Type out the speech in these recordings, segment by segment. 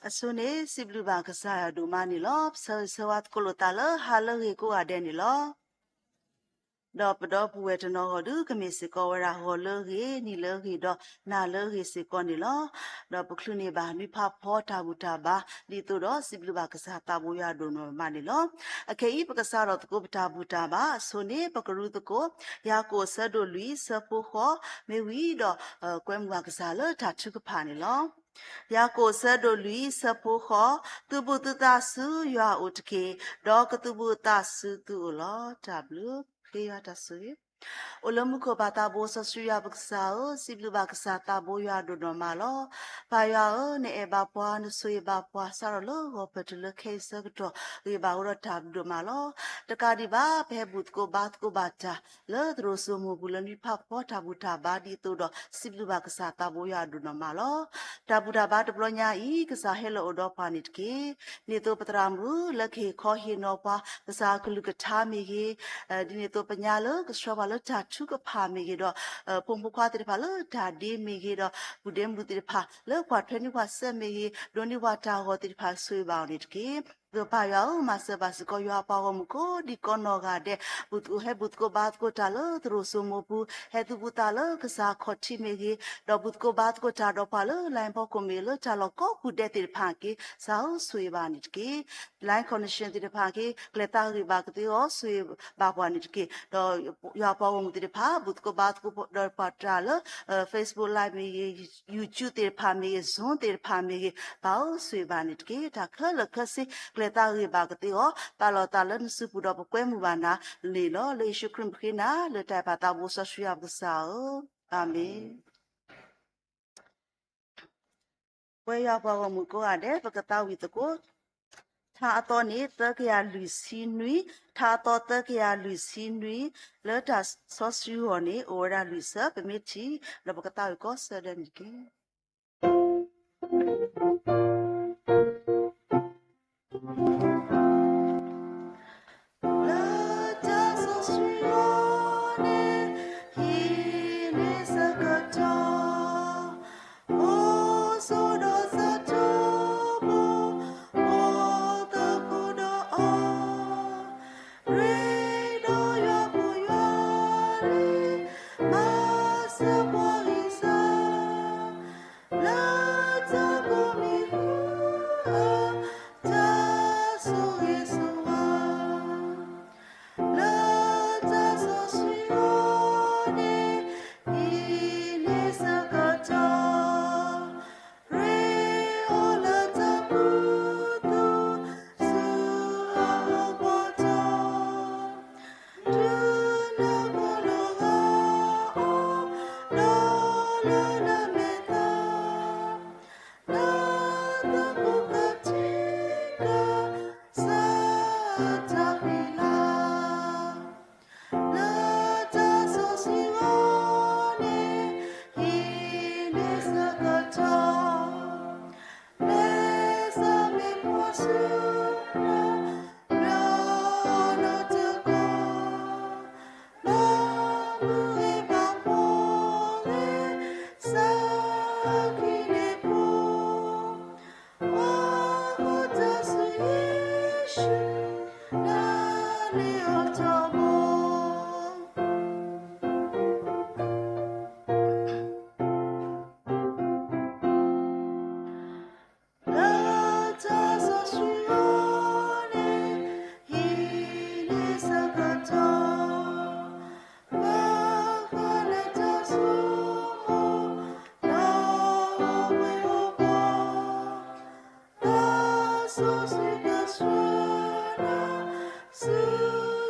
အဆိန့ၣ် စံးဘျုးဘၣ်ကစၢ်ယွၤဒိၣ်မးန့ၣ်လီၤ. ပဆၢဂ့ၤဆၢဝါသကိးလိာ်သးလၢဟါလၢအဂ့ၤကိးဂၤဒဲးန့ၣ်လီၤ. ဒီးပဒီပုၢ်ဝဲၢ်တနီၤဂီၢ်ဒုး ကမ့ၢ်စ့ၢ်ကီးဝဲဒၣ်ဂီၤလၢအဂ့ၤ, နံၤလၢအဂ့ၤ, ဒီးနၤလၢအဂ့ၤစ့ၢ်ကီးန့ၣ်လီၤ. ဒီးပချုးန့ၢ်ဘၣ်နွံဖးဖီတၢ်ဘူၣ်တၢ်ဘါ ဒ်သိးဒီးစံးဘျုးဘၣ်ကစၢ်သးဘိယွၤဒိၣ်နီၢ်မးန့ၣ်လီၤ. အခဲအံၤ ပကစးထီၣ်သကိးပတၢ်ဘူၣ်တၢ်ဘါအဆိန့ၣ် ပကရူသကိး ယၤကိာ်အဆၢဒိၣ်လွံၢ်အဆၢဖိဃိး မ့ၢ်ဝံၤဒီး ကွဲမုာ်ဘၣ်ကစၢ်လၢတၢ်ထုကဖၣ်န့ၣ်လီၤ. ယၤကိာ်အဆၢဒိၣ်လွံၢ်အဆၢဖိဃိး, သုသူၣ်သုသးဆူယွၤအအိၣ်တက့ၢ်, ဒီးကသူၣ်ဘီၣ်သးဆူသုအိၣ်လီၤ. တၢ်ဘျုး, ဃ့ယွၤတၢ်ဆိၣ်ဂ့ၤ. အိၣ်လၢမူခိၣ်ဘၣ်သးဘိစီဆှံယွၤပကစၢ်ဧၢ, စံးဘျုးဘၣ်ကစၢ်သးဘိယွၤဒိၣ်နီၢ်မးလီၤ. ပၢ်ယွၤဧၢ, နအဲၣ်ဘၣ်ပှၤ, နဆိၣ်ဂ့ၤဘၣ်ပှၤ စးထီၣ်လၢဂီၤဖၢၣ်တုၤလၢခဲအံၤဆၢကတီၢ် ဂ့ၤဘၣ်အိၣ်ဒီးတၢ်ဘျုးဒိၣ်မးလီၤ. တကးဒံးဘၣ် ပဟဲဘူၣ်သကိးဘါသကိးဘၣ်တၢ် လၢသရိာ်စိမိၤပူၤလၢနွံဖးဖီတၢ်ဘူၣ်တၢ်ဘါဒ်သိးဒီး စံးဘျုးဘၣ်ကစၢ်သးဘိယွၤဒိၣ်နီၢ်မးလီၤ. တၢ်ဘူၣ်တၢ်ဘါတဘျီညါအံၤ ကစၢ်ဟဲလီၤအိၣ်ဒီးပှၤန့ၣ်တက့ၢ်. ဒ်သိးပသရၣ်မုၣ်လၢကဟ့ၣ်ခီဟ့ၣ်နီၤပှၤ ကစၢ်အကလုၢ်ကထါမ့ၢ်ဂ့ၤ, ဒ်န့ၣ်အသိးပညါလၢကဆှၢပှၤလၢတၢ်ထုကဖၣ်မ့ၢ်ဂ့ၤဒီး ဖိမုၣ်ဖိခွါသ့ၣ်တဖၣ်လၢတၢ်ဒ့မ့ၢ်ဂ့ၤဒီး ပုၢ်ဒ့မုၣ်သ့ၣ်တဖၣ်လၢပှၤထွဲန့ၢ်ပှၤစဲးမ့ၢ်ဂ့ၤ, ဒိးန့ၢ်ပှၤတၢ်ဂီၤသ့ၣ်တဖၣ် ဆိၣ်ဂ့ၤဘၣ်အီၤန့ၣ်တက့ၢ်. ဒီးပၢ်ယွၤဧၢ, မၤစၢၤဘၣ်စ့ၢ်ကီးယွၤပှၤဂီၢ်မုၢ်ကိးဒံးကိးနီၢ်ဂၤဒဲး, ဟဲဘူၣ်သကိးဘါသကိးတၢ်လၢသရိာ်စိမိၤပူၤ, ဟဲသူၣ်ဘူၣ်သးလၢကစၢ်ခီၣ်ထံးမ့ၢ်ဂ့ၤ, ဒီးဘူၣ်သကိးဘါသကိးတၢ်ဒီးပှၤလၢ လိုင်းဖီခိၣ် မ့ၢ်လၢတၢ်လီၢ်ကိးပူၤဒဲးသ့ၣ်တဖၣ်က့ၤ ကစၢ်ဧၢ ဆိၣ်ဂ့ၤဘၣ်န့ၣ်တက့ၢ်. Line connection သ့ၣ်တဖၣ်က့ၤ ကျဲၤသးဂ့ၤဘၣ်ကသ့အီၤ ဆိၣ်ဂ့ၤဘၣ်ပှၤန့ၣ်တက့ၢ်. ဒီးယွၤပှၤဂီၢ်မုၢ်သ့ၣ်တဖၣ် ဘူၣ်သကိးဘါသကိးဒီးပှၤတၢ်လၢ Facebook Live မ့ၢ်ဂ့ၤ, YouTube သ့ၣ်တဖၣ်မ့ၢ်ဂ့ၤ, Zoom သ့ၣ်တဖၣ်မ့ၢ်ဂ့ၤ, ပၢ်ဧၢ ဆိၣ်ဂ့ၤဘၣ်န့ၣ်တက့ၢ်. တၢ်ခဲလၢာ်ခဲဆ့ ကျဲၤသးဂ့ၤဘၣ်ကသ့အီၤ, ပာ်လီၤသးလၢနစုပူၤဒီးပကွဲမုာ်ဘၣ်နၤန့ၣ်လီၤ. လၢယ့ၣ်ၡူးခရံာ်မံၤဃ့နၤ လၢတၢ်အဲၣ်ပၢ်သးဘိစီဆှံယွၤပကစၢ်ဧၢ, အၤမ့ၣ်. ပဝဲယွၤပှၤဂီၢ်မုၢ်ကိးဂၤဒဲး ပကသးဝံၣ်သကိး ထါအသီန့ၣ် သၢကယၤလွံၢ်ဆံနွံ, ထါအသီသၢကယၤလွံၢ်ဆံနွံ, လၢတၢ်စီဆှံဂီၢ်န့ၣ် အိၣ်ဝဲဒၣ်လွံၢ်ဆၢ ပမ့ၢ်ထံၣ် ဒီးပကသးဝံၣ်ကိးဆၢဒဲးန့ၣ်တက့ၢ်. လၢတၢ်စီဆှံဂီၢ်န့ၣ် ဟံးန့ၢ်ဆၢကတီၢ်, အိၣ်ဆိးဒီးစံးထီၣ် အိၣ်သကိးဒီးအီၤ, ရ့ဒီးယွၤဖိယွၤလံၤ မၤစၢၤပှၤဂံၢ်စၢ် လၢတၢ်ကိးမံၤဟူအတၢ်ဆိၣ်ဂ့ၤဆိၣ်ဝါ, လၢတၢ်စီဆှံဂီၢ်န့ၣ် ဟံးန့ၢ်ဆၢကတီၢ်, ရ့အီၤလၢတၢ်ကူၣ်သ့ ဆူအအိၣ်ပှဲၤထီၣ်, တုၤနုၤလီၤဂာ်အီၤ ဒီးလၢနမဲာ်သၣ် လၢသကိးကထံကစၢ်အတၢ်ဖံးလၢ်, လၢတၢ်စီဆှံဂီၢ်န့ၣ် ဟံးန့ၢ်ဆၢကတီၢ်, မ့ၢ်စၢ်မ့ၢ်ပှၤဆူနၤ လၢအလီၢ်တကီၢ်, ဘၣ်မူဂ့ၤဘၣ်ဘီဂ့ၤ စၢ်ခံန့ၣ်ဖိ, ပှၤဃီတၢ်ဆူယ့ၣ်ၡူး နၤန့ၣ်အီၤထီဘိ လၢတၢ်စီဆှံဂီၢ်န့ၣ် ဟံးန့ၢ်ဆၢကတီၢ်, ပှၤဃီလၢတၢ်ဆိကမိၣ် ဒီးဝ့ၢ်အိၣ်ပှၤ, တၢ်စီဆှံကဆှၢနၤ ဆူ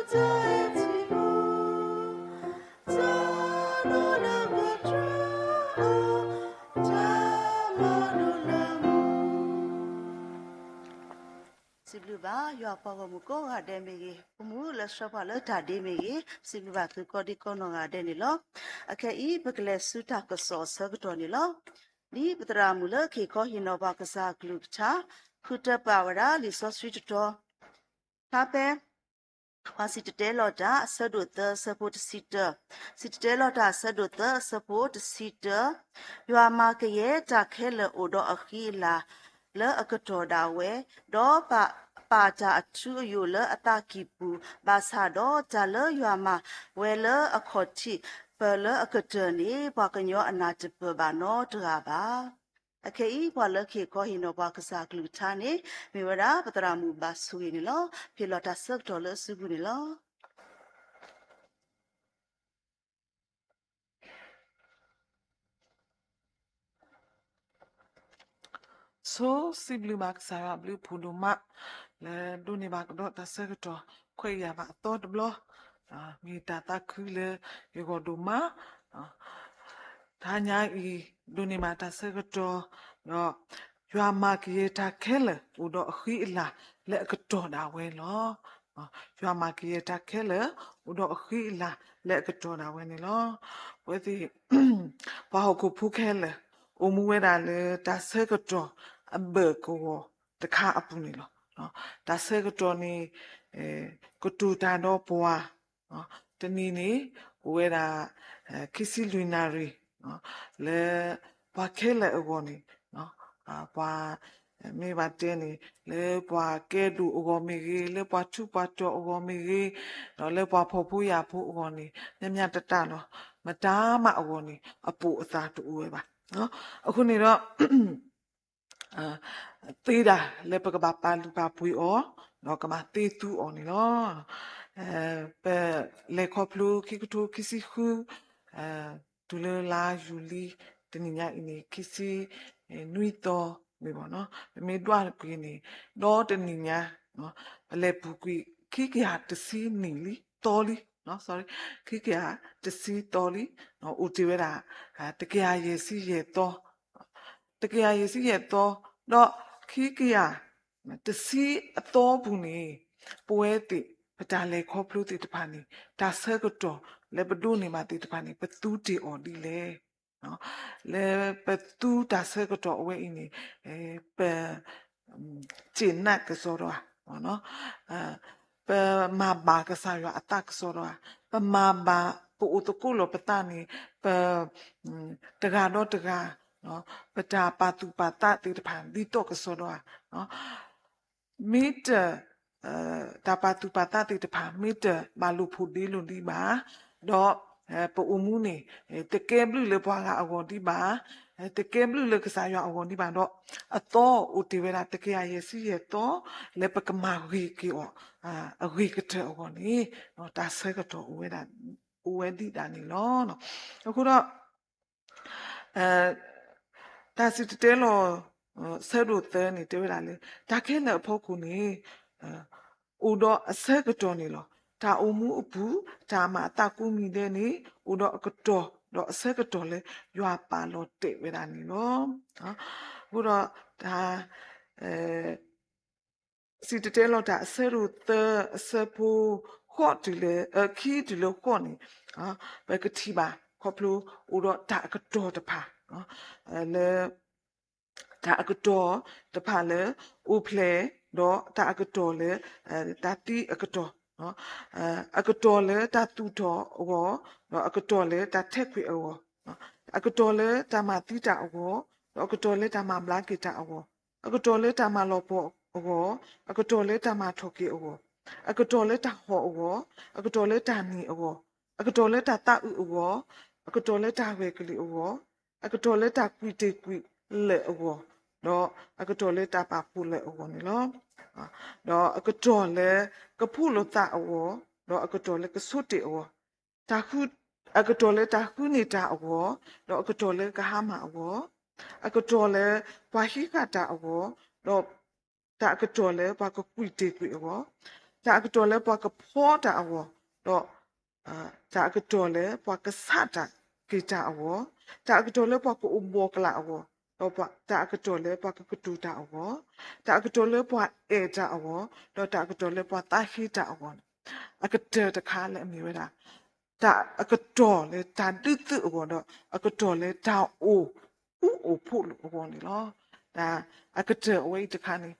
တၢ်အဲၣ်ထံပူၤ, တၢ်ဒိးနၢ်ပတြၢၤအီၤ တၢ်မၤလိလၢမူ စံးဘျုးဘၣ် ယွၤပှၤဂီၢ်မုၢ်ကိးဂၤဒဲးမ့ၢ်ဂ့ၤ, ဖိမုၣ်လၢဆှၢပှၤလၢတၢ်ဒ့မ့ၢ်ဂ့ၤ, စံးဘျုးဘၣ်သုကိးဒံကိးနီၢ်ဂၤဒဲးန့ၣ်လီၤ. အခဲအံၤ ပကလဲၤဆူတၢ်ကစီၣ်အဆၢကတီၢ်န့ၣ်လီၤ. ဒ်ပသရၣ်မုၣ်လၢကဟ့ၣ်ခီဟ့ၣ်နီၤပှၤကစၢ်အကလုၢ်ကထါ ဃုထၢပာ်ဝဲဒၣ်လံာ်စီဆှံတတီၤ, ဖဲ ပှၤစံၣ်တဲၤတဲလီၤတၢ်အဆၢဒိၣ်သၢအဆၢဖိတဆံတၢ, စံၣ်တဲၤတဲလီၤတၢ်အဆၢဒိၣ်သၢအဆၢဖိတဆံတၢ, ယွၤမၤကယဲၢ်တၢ်ခဲလၢာ်အိၣ်ဒီးအဃံအလၤ, လၢအကတီၢ်ဒၣ်ဝဲ, ဒီးပာ်တၢ်အထူအယိာ်လၢအသးကံၢ်ပူၤ, ဘၣ်ဆၣ်ဒီးတၢ်လၢယွၤမၤဝဲလၢအခီၣ်ထံး ပၢၢ်လၢအကတၢၢ်န့ၣ် ပှၤကညီအနၢ်တပၢၢ်ဘၣ်နီတဂၤဘၣ်. အခဲအံၤ ပှၤလၢကဟ့ၣ်ခီဟ့ၣ်နီၤပှၤကစၢ်အကလုၢ်ကထါန့ၣ် မ့ၢ်ဝဲဒၣ် ပသရၣ်မုၣ်ဘၣ်ဆိၣ်ဂ့ၤန့ၣ်လီၤ. ဟ့ၣ်လီၤတၢ်ဆၢကတီၢ်လၢအစုပူၤန့ၣ်လီၤ. ဆိစံးဘျုးဘၣ်ကစၢ်ယွၤအဘျုးအဖှိၣ်ဒိၣ်မး လၢဒိးန့ၢ်ဘၣ်ကဒီးတၢ်ဆၢကတီၢ် ခွဲးယာ်ဘၣ်အသီတဘျီ, မ့ၢ်တၢ်သးခုလၢယဂီၢ်ဒိၣ်မး, တဟါညါအံၤ ဒိးန့ၢ်ဘၣ်တၢ်ဆၢကတီၢ်, ဒီးယွၤမၤကယဲၢ်တၢ်ခဲလၢာ် အိၣ်ဒီးအဃံအလၤလၢအကတီၢ်ဒၣ်ဝဲလီၤ. ယွၤမၤကယဲၢ်တၢ်ခဲလၢာ် အိၣ်ဒီးအဃံအလၤလၢအကတီၢ်ဒၣ်ဝဲန့ၣ်လီၤ. အဝဲသ့ၣ် ပှၤဟီၣ်ခိၣ်ဖိခဲလၢာ် အိၣ်မူဝဲဒၣ်လၢတၢ်ဆၢကတီၢ်အဘၢၣ်ကဝီၤတခါအပူၤန့ၣ်လီၤ. တၢ်ဆၢကတီၢ်န့ၣ် ကတိၤတၢ်ဒီးပှၤ တနံၤန့ၣ် အိၣ်ဝဲဒၣ် ခံဆံလွံၢ်နၣ်ရံၣ် လၢပှၤခဲလၢာ်အဂီၢ်န့ၣ် ပှၤ မ့ၢ်ဘၣ်တဲန့ၣ် လၢပှၤကဲဒိၣ်အဂီၢ်မ့ၢ်ဂ့ၤ, လၢပှၤထူးပှၤတီၤအဂီၢ်မ့ၢ်ဂ့ၤ, ဒီးလၢပှၤဖှီၣ်ဖိယာ်ဖိအဂီၢ်န့ၣ် မ့ၢ်မ့ၢ်တတၢ်လီၤ. မတၤမးအဂီၢ်န့ၣ် အပိာ်အသးတအိၣ်ဝဲဘၣ်. အဃိန့ၣ်ဒီး သ့ဒၣ်လၢပကဘၣ်ပာ်လုၢ်ပာ်ပှ့ၤအီၤ, ဒီးကဘၣ်သ့သူအီၤန့ၣ်လီၤ. ပလဲၤခီဖျိခံကထိခံဆံဃု တုၤလၢလါယူၤလံ တနံၤညါအံၤန့ၣ် ခံဆံနွံသီန့ၣ်ဘၣ်နီၤ, ပမ့ၢ်ဒွးကွံာ်န့ၣ် ဒီတနံၤညါ ပလဲၤပူၤကွံာ် ခံကယၤတဆံနံၣ်လံ သီလံ, ခံကယၤတဆံသီလံ, အိၣ်တ့ၢ်ဝဲဒၣ် တကယၤယဲၢ်ဆံယဲၢ်သီ, တကယၤယဲၢ်ဆံယဲၢ်သီ, ဒီးခံကယၤတဆံအသီပူၤန့ၣ် ပဝဲသ့ၣ် ပတၢ်လဲၤခီဖျိသ့ၣ်တဖၣ်န့ၣ် တၢ်ဆၢကတီၢ်လၢပဒိးန့ၢ်ဘၣ်သ့ၣ်တဖၣ်န့ၣ် ပသူတ့ၢ်အီၤဒ်လဲၣ်. လၢပသူတၢ်ဆၢကတီၢ်အဝဲအံၤန့ၣ် ပ စ့နးကစီဒီဧါ, ပမၤဘၣ်ကစၢ်ယွၤအသးကစီဒီဧါ, ပမၤဘၣ် ပအိၣ်သကိးလီၤပသးန့ၣ် ပ တဂၤဒီးတဂၤ ပတၢ်ပာ်သူၣ်ပာ်သးသ့ၣ်တဖၣ် ဒ်သိးကစီဒီဧါ, မ့ၢ်တ တၢ်ပာ်သူၣ်ပာ်သးသ့ၣ်တဖၣ် မ့ၢ်တဘၣ်လိာ်ဖိးဒ့လိာ်ဒံးဘၣ်, ဒီး ပအိၣ်မူန့ၣ် တကဲဘျုးလၢပှၤဂၤအဂီၢ်ဒံးဘၣ်, တကဲဘျုးလၢကစၢ်ယွၤအဂီၢ်ဒံးဘၣ်ဒီး အသီအိၣ်တ့ၢ်ဝဲဒၣ် တကယၤယဲၢ်ဆံယဲၢ်သီ လၢပကမၤဂ့ၤက့ၤအီၤ အဂ့ၤကတၢၢ်အဂီၢ်န့ၣ် တၢ်ဆၢကတီၢ်အိၣ်ဝဲဒၣ် အိၣ်ဝဲဒံးဒၣ်န့ၣ်လီၤ. အဃိဒီး တၢ်စံၣ်တဲၤတဲလီၤ ဆၢဒိၣ်သၢန့ၣ် တဲဝဲဒၣ်လၢ တၢ်ခဲလၢာ်အဖီခိၣ်န့ၣ် အိၣ်ဒီးအဆၢကတီၢ်န့ၣ်လီၤ. တၢ်အိၣ်မူအပူၤ တၢ်မၤအသးကိးမံၤဒဲးန့ၣ် အိၣ်ဒီးအကတီၢ် ဒီးအဆၢကတီၢ်လၢယွၤပာ်လီၤတဲာ်ဝဲဒၣ်န့ၣ်လီၤ. အဃိဒီး တၢ် စံၣ်တဲၤတဲလီၤတၢ်အဆၢဒိၣ်သၢ အဆၢဖိ ဃိးတုၤလၢ ခံတုၤလၢဃိးန့ၣ် ပကထံၣ်ဘၣ်ခီဖျိအိၣ်ဒီးတၢ်အကတီၢ်တဖၣ် လၢ တၢ်အကတီၢ်တဖၣ်လၢအိၣ်ဖျဲၣ် ဒီးတၢ်အကတီၢ်လၢ တၢ်သံအကတီၢ်, အကတီၢ်လၢတၢ်သူၣ်ထီၣ်အဂီၢ်, ဒီးအကတီၢ်လၢတၢ်ထဲးခွဲးအဂီၢ်, အကတီၢ်လၢတၢ်မၤသံတၢ်အဂီၢ်, ဒီးအကတီၢ်လၢတၢ်မၤဘျါက့ၤတၢ်အဂီၢ်, အကတီၢ်လၢတၢ်မၤလီၤပှီၢ်အဂီၢ်, အကတီၢ်လၢတၢ်မၤထီၣ်က့ၤအဂီၢ်, အကတီၢ်လၢတၢ်ဟီၣ်အဂီၢ်, အကတီၢ်လၢတၢ်နံၤအဂီၢ်, အကတီၢ်လၢတၢ်သးအုးအဂီၢ်, အကတီၢ်လၢတၢ်ဂဲၤကလံၣ်အဂီၢ်, အကတီၢ်လၢတၢ်ကွံာ်တ့ၢ်ကွံာ်လၢာ်အဂီၢ်, ဒီးအကတီၢ်လၢတၢ်ပာ်ဖှိၣ်လၢာ်အဂီၢ်န့ၣ်လီၤ. ဒီးအကတီၢ်လၢကဖှိၣ်လိာ်သးအဂီၢ်, ဒီးအကတီၢ်လၢကဆိတ့ၢ်အဂီၢ်, အကတီၢ်လၢတၢ်ဃုန့ၢ်တၢ်အဂီၢ်, ဒီးအကတီၢ်လၢကဟါမၢ်အဂီၢ်, အကတီၢ်လၢပှၤဟံးဃာ်တၢ်အဂီၢ်, ဒီး တၢ်အကတီၢ်လၢပှၤကကွံာ်တ့ၢ်ကွံာ်အဂီၢ်, တၢ်အကတီၢ်လၢပှၤကဖီတၢ်အဂီၢ်, ဒီး တၢ်အကတီၢ်လၢပှၤကဆးတၢ်က့ၤတၢ်အဂီၢ်, တၢ်အကတီၢ်လၢပှၤကအိၣ်ဘှီၣ်ကလာ်အဂီၢ်, ဒီးတၢ်အကတီၢ်လၢပှၤကကတိၤတၢ်အဂီၢ်, တၢ်အကတီၢ်လၢပှၤအဲၣ်တၢ်အဂီၢ်, ဒီးတၢ်အကတီၢ်လၢပှၤသးဟ့တၢ်အဂီၢ်န့ၣ်, အကတၢၢ်တခါလၢအမ့ၢ်ဝဲဒၣ် တၢ်အကတီၢ်လၢတၢ်ဒုးသုးအဂီၢ်ဒီး အကတီၢ်လၢတၢ်အိၣ်ဃူအိၣ်ဖိးလိာ်အဂီၢ်န့ၣ်လီၤ. တၢ်အကတၢၢ်အဝဲအံၤတခါန့ၣ်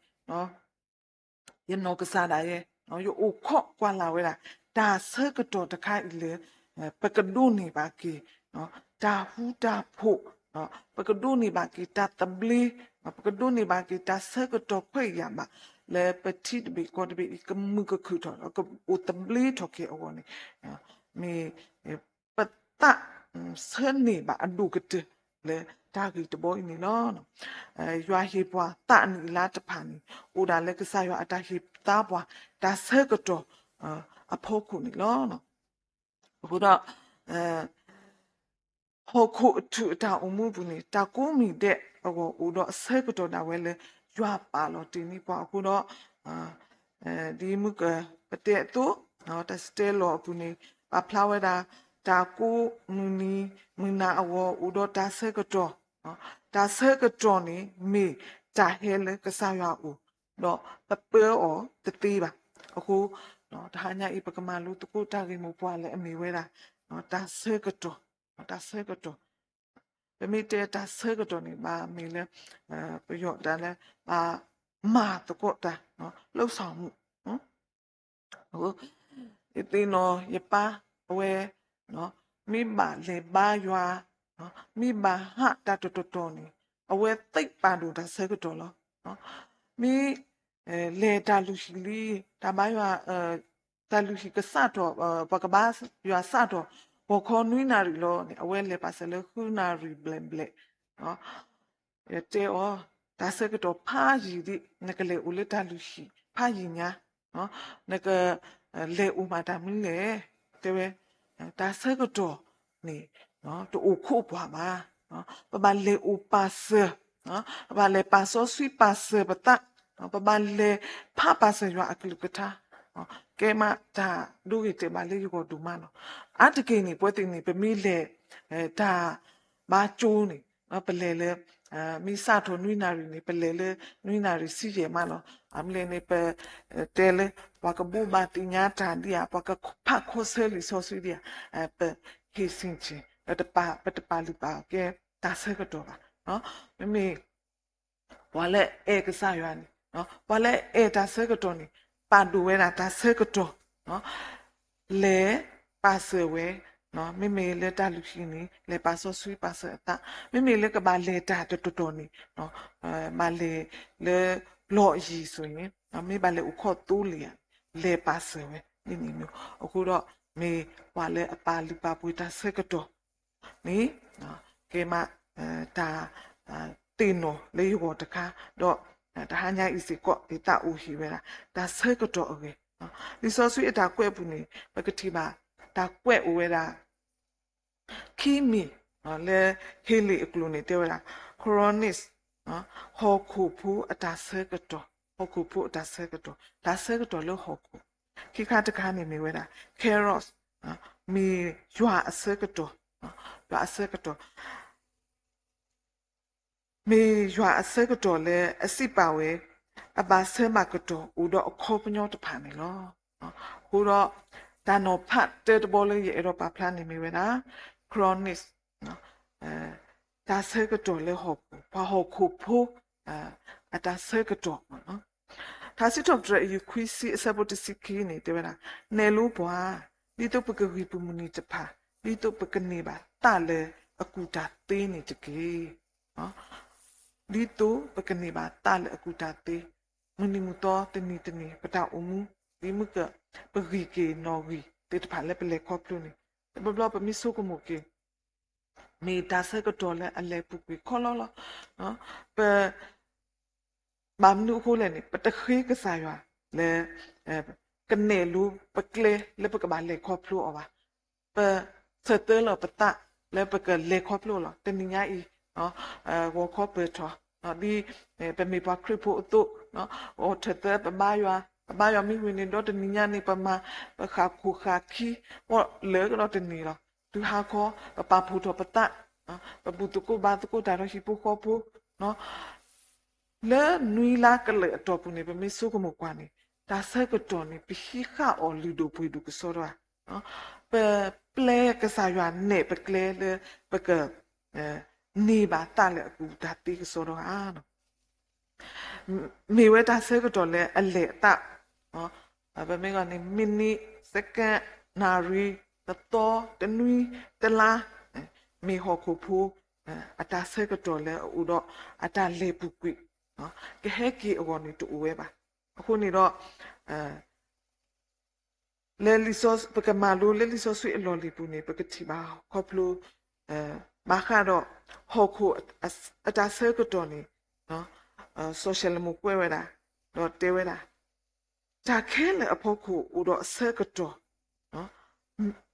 ယနီၢ်ကစၢ်ဒၣ်ယဲ ယအိၣ်ခိးကွၢ်လၢ်ဝဲဒၣ် တၢ်ဆၢကတီၢ်တခါအံၤလၢ ပကဒိးန့ၢ်ဘၣ်က့ၤ တၢ်ဃူတၢ်ဖိး ပကဒိးန့ၢ်ဘၣ်က့ၤတၢ်သဘျ့, ပကဒိးန့ၢ်ဘၣ်က့ၤတၢ်ဆၢကတီၢ်ခွဲးယာ်ဘၣ်, လၢပထံတဘ့ၣ်ကီၢ်တဘ့ၣ်အံၤ ကမုာ်ကခုၣ်ထီၣ် ဒီးကအိၣ်သဘျ့ထီၣ်က့ၤအဂီၢ်န့ၣ် မ့ၢ်ပသးဆၢန့ၢ်ဘၣ်အဒိၣ်ကတၢၢ်လၢတၢ်ဂ့ၢ်တဘီအံၤန့ၣ်လီၤ. ယွၤဟ့ၣ်ပှၤသးနံၣ်အလါတဖၣ်န့ၣ် အိၣ်ဒၣ်လၢကစၢ်ယွၤအတၢ်ဟ့ၣ်သါပှၤ တၢ်ဆၢကတီၢ်အဖီခိၣ်န့ၣ်လီၤ. အဃိဒီး ဟီၣ်ခိၣ်အထူၣ်အတၢ်အိၣ်မူအပူၤန့ၣ် တၢ်ကိးမံၤဒဲးအဂီၢ်အိၣ်ဒီးအဆၢကတီၢ်ဒၣ်ဝဲလၢ ယွၤပာ်လီၤတ့ၢ်န့ၢ်ပှၤအဃိဒီး ဒ်မုၢ်ကပတဲအသိး တၢ်စတဲလီၤအပူၤန့ၣ် ပာ်ဖျါဝဲဒၣ် တၢ်ကိးမုၢ်နံၤမုၢ်နၤအဂီၢ်အိၣ်ဒီးတၢ်ဆၢကတီၢ်, တၢ်ဆၢကတီၢ်န့ၣ် မ့ၢ်တၢ်ဟဲလၢကစၢ်ယွၤအအိၣ် ဒီးပပၢအီၤတသ့ဘၣ်. အဃိ တဟါညါအံၤ ပကမၤလိသကိးတၢ်ဂ့ၢ်မိၢ်ပှၢ်လၢအမ့ၢ်ဝဲဒၣ် တၢ်ဆၢကတီၢ်, တၢ်ဆၢကတီၢ် ပမ့ၢ်တဲတၢ်ဆၢကတီၢ်န့ၣ် ဘၣ်မ့ၢ်လၢ ပယီၤတၢ်လၢ ဘၣ်မၤသကိးတၢ် လုပ်ဆောင်မှု ယသ့ၣ်နီၣ်ယပၢ်အဝဲ မ့ၢ်ဘၣ်လဲၤဘါယွၤ မ့ၢ်ဘၣ်ဟးတၢ်တတီၤတီၤန့ၣ် အဝဲသ့ပာ်ဒိၣ်တၢ်ဆၢကတီၢ်လီၤ. မ့ၢ်လဲၤတၢ်လုၢ်ဟံၣ်လံ တၢ်ဘါယွၤ တၢ်လုၢ်ဟံၣ်ကစးထီၣ် ပှၤကဘါယွၤစးထီၣ် ဂီၤခီနွံနၣ်ရံၣ်လီၤန့ၣ် အဝဲလဲၤပာ်စၢၤလၢဃုနၣ်ရံၣ်ဘျဲၣ်ဘျဲၣ် တဲအီၤ တၢ်ဆၢကတီၢ်ဖးယံာ်ဒံး နကလဲၤအိၣ်လၢတၢ်လုၢ်ဟံၣ်ဖးယံာ်ညါ နက လဲၤအိၣ်မးတၢ်မနုၤလဲၣ် တဲဝဲ တၢ်ဆၢကတီၢ်န့ၣ် တအိၣ်ခိးပှၤဘၣ်. ပဘၣ်လဲၤအိၣ်ပာ်စၢၤ ပဘၣ်လဲၤပာ်စီဆှံပာ်စၢၤပသး ပဘၣ်လဲၤဖးပာ်စၢၤယွၤအကလုၢ်ကထါ ကဲမးတၢ်ဒိဂ့ၤတဲာ်ဘၣ်လၢယဂီၢ်ဒိၣ်မးလီၤ. အါတက့ၢ်န့ၣ် ပဝဲသ့ၣ်န့ၣ် ပမ့ၢ်လဲၤ တၢ်ဘါကၠိန့ၣ် ပလဲၤလၢ မ့ၢ်စးထီၣ်နွံနၣ်ရံၣ်န့ၣ် ပလဲၤလၢနွံနၣ်ရံၣ်ဆံယဲၢ်မးလီၤ. အမ့ၢ်လဲၣ်န့ၣ် ပတဲလၢ ပှၤကဘိးဘၣ်သ့ၣ်ညါတၢ်ဒံးဧါ ပှၤကဖးခီဆၢလံာ်စီဆှံဒံးဧါ ပဟ့ၣ်ဆ့ၣ်ဆ့ၣ် ပတပာ်လုၢ်ပာ်ကဲတၢ်ဆၢကတီၢ်ဘၣ်. မ့မ့ၢ် ပှၤလၢအအဲၣ်ကစၢ်ယွၤန့ၣ် ပှၤလၢအအဲၣ်တၢ်ဆၢကတီၢ်န့ၣ် ပာ်ဒိၣ်ဝဲဒၣ်တၢ်ဆၢကတီၢ် လဲၤပာ်စၢၤဝဲ မ့မ့ၢ်လၢတၢ်လုၢ်ဟံၣ်န့ၣ် လဲၤပာ်စီဆှံပာ်စၢၤအသး မ့မ့ၢ်လၢကဘၣ်လဲၤတၢ်တတီၤတီၤန့ၣ် ဘၣ်လဲၤလၢလီၢ်ယံၤဆိၣ်န့ၣ် မ့ၢ်ဘၣ်လဲၤအိၣ်ခိးသိလ့ၣ်ဧါ လဲၤပာ်စၢၤဝဲ ဒ်န့ၣ်မ့ၢ် အဃိဒီး မ့ၢ်ပှၤလၢအပာ်လုၢ်ပာ်ပှ့ၤတၢ်ဆၢကတီၢ် န့ၣ် ကဲမး တၢ် သ့ၣ်နီၣ်လၢယဂီၢ်တခါ ဒီး တဟါညါအံၤစ့ၢ်ကီး ယသးအိၣ်ဟ့ၣ်ဝဲဒၣ် တၢ်ဆၢကတီၢ်အဂ့ၢ် လံာ်စီဆှံအတၢ်ကွဲးအပူၤန့ၣ် ပကထံၣ်ဘၣ် တၢ်ကွဲးအိၣ်ဝဲဒၣ် ခံမံၤ လၢဟ့လ့ၣ်အကျိာ်န့ၣ် တဲဝဲဒၣ် chronis ဟီၣ်ခိၣ်ဖိအတၢ်ဆၢကတီၢ် ဟီၣ်ခိၣ်ဖိအတၢ်ဆၢကတီၢ် တၢ်ဆၢကတီၢ်လၢဟီၣ်ခိၣ် ခံခါတခါန့ၣ်မ့ၢ်ဝဲဒၣ် kairos မ့ၢ်ယွၤအဆၢကတီၢ် ယွၤအဆၢကတီၢ် မ့ၢ်ယွၤအဆၢကတီၢ်လၢအစံးပာ်ဝဲ အဘၣ်ဆၢမၤကတီၢ်အိၣ်ဒီးအခီပညီတဖၣ်န့ၣ်လီၤ. အဃိဒီး တၢ်နီၤဖးတၢတဘီလၢယအဲၣ်ဒိးပာ်ဖျါန့ၣ်မ့ၢ်ဝဲဒၣ် chronis တၢ်ဆၢကတီၢ်လၢဟီၣ်ခိၣ် ပှၤဟီၣ်ခိၣ်ဖိ အတၢ်ဆၢကတီၢ် ထါစံးထီၣ်ပတြၢၤအယုၢ်ခွံဆံအဆၢဖိတဆံခံန့ၣ် တဲဝဲဒၣ် နဲၣ်လိပှၤ ဒ်သိးပကဂံၢ်ပမုၢ်နံၤတဖၣ် ဒ်သိးပကန့ၢ်ဘၣ်သးလၢအကူၣ်တၢ်သ့န့ၣ်တက့ၢ်. ဒ်သိးပကန့ၢ်ဘၣ်သးလၢအကူၣ်တၢ်သ့ မုၢ်နံၤမုၢ်သီတနံၤတနံၤ ပတၢ်အိၣ်မူ ဒ်မုၢ်က ပဂံၢ်က့ၤနီၣ်ဂံၢ်သ့ၣ်တဖၣ်လၢပလဲၤခီဖျိန့ၣ် တဘျီဘျီပမ့ၢ်ဆိကမိၣ်က့ၤ မ့ၢ်တၢ်ဆၢကတီၢ်လၢအလဲၤပူၤကွံာ်ခီလီလီၤ. ပ ဘၣ်မနုၤအဃိလဲၣ်န့ၣ် ပတဃ့ကစၢ်ယွၤလၢ ကနဲၣ်လိပကျဲလၢပကဘၣ်လဲၤခီဖျိအီၤဘၣ်. ပဆၢသၢလီၤပသးလၢပကလဲၤခီဖျိလီၤ. တနံၤညါအံၤ ဂီၤခီပၢၢ်ထီၣ် ဒ်ပမ့ၢ်ပှၤခရံာ်ဖိအသိး ဂီၤထၢၣ်သၢပဘါယွၤ ပဘါယွၤမ့ၢ်ဝံၤန့ၣ် ဒီတနံၤညါန့ၣ် ပမၤ ပဃၣ်ခိၣ်ဃၣ်ခံ ဂီၢ်လၢာ်ကဒီးတနံၤလီၤ. တုၤဟါခီ ပပာ်ဖှိၣ်ထီၣ်ပသး ပဘူၣ်သကိးဘါသကိးတၢ်ဒီးဟံၣ်ဖိဃီဖိ လၢနွံလါကလၢာ်အတီၢ်ပူၤန့ၣ် ပမ့ၢ်ဆိကမိၣ်ကွၢ်န့ၣ် တၢ်ဆၢကတီၢ်န့ၣ် ပဟံးဃာ်အီၤလုၢ်ဒိၣ်ပှ့ၤဒိၣ်ကစီဒီဧါ. ပပျဲကစၢ်ယွၤနဲၣ်ပကျဲလၢပက န့ၢ်ဘၣ်သးလၢအကူၣ်တၢ်သ့ကစီဒီဧါ. မ့ၢ်ဝဲတၢ်ဆၢကတီၢ်လၢအလဲၣ်အသး ပမ့ၢ်ဂီၢ်န့ၣ် မံးနံး second နၣ်ရံၣ် တသီ တနွံ တလါ မ့ၢ်ဟီၣ်ခိၣ်ဖိ အတၢ်ဆၢကတီၢ်လၢအအိၣ်ဒီးအတၢ်လဲၤပူၤကွံာ် ကဟဲက့ၤအဂီၢ်န့ၣ်တအိၣ်ဝဲဘၣ်. အဃိန့ၣ်ဒီး လၢလံာ်စီဆှံ ပကမၤလိလၢလံာ်စီဆှံအလီၢ်လံၤပူၤန့ၣ် ပကထံၣ်ဘၣ်ခီဖျိ ဘၣ်ဃးဒီးဟီၣ်ခိၣ်အတၢ်ဆၢကတီၢ်န့ၣ် စီၤၡလဲၤမုန်ကွဲးဝဲဒၣ် ဒီးတဲဝဲဒၣ် တၢ်ခဲလၢာ်အဖီခိၣ်အိၣ်ဒီးအဆၢကတီၢ်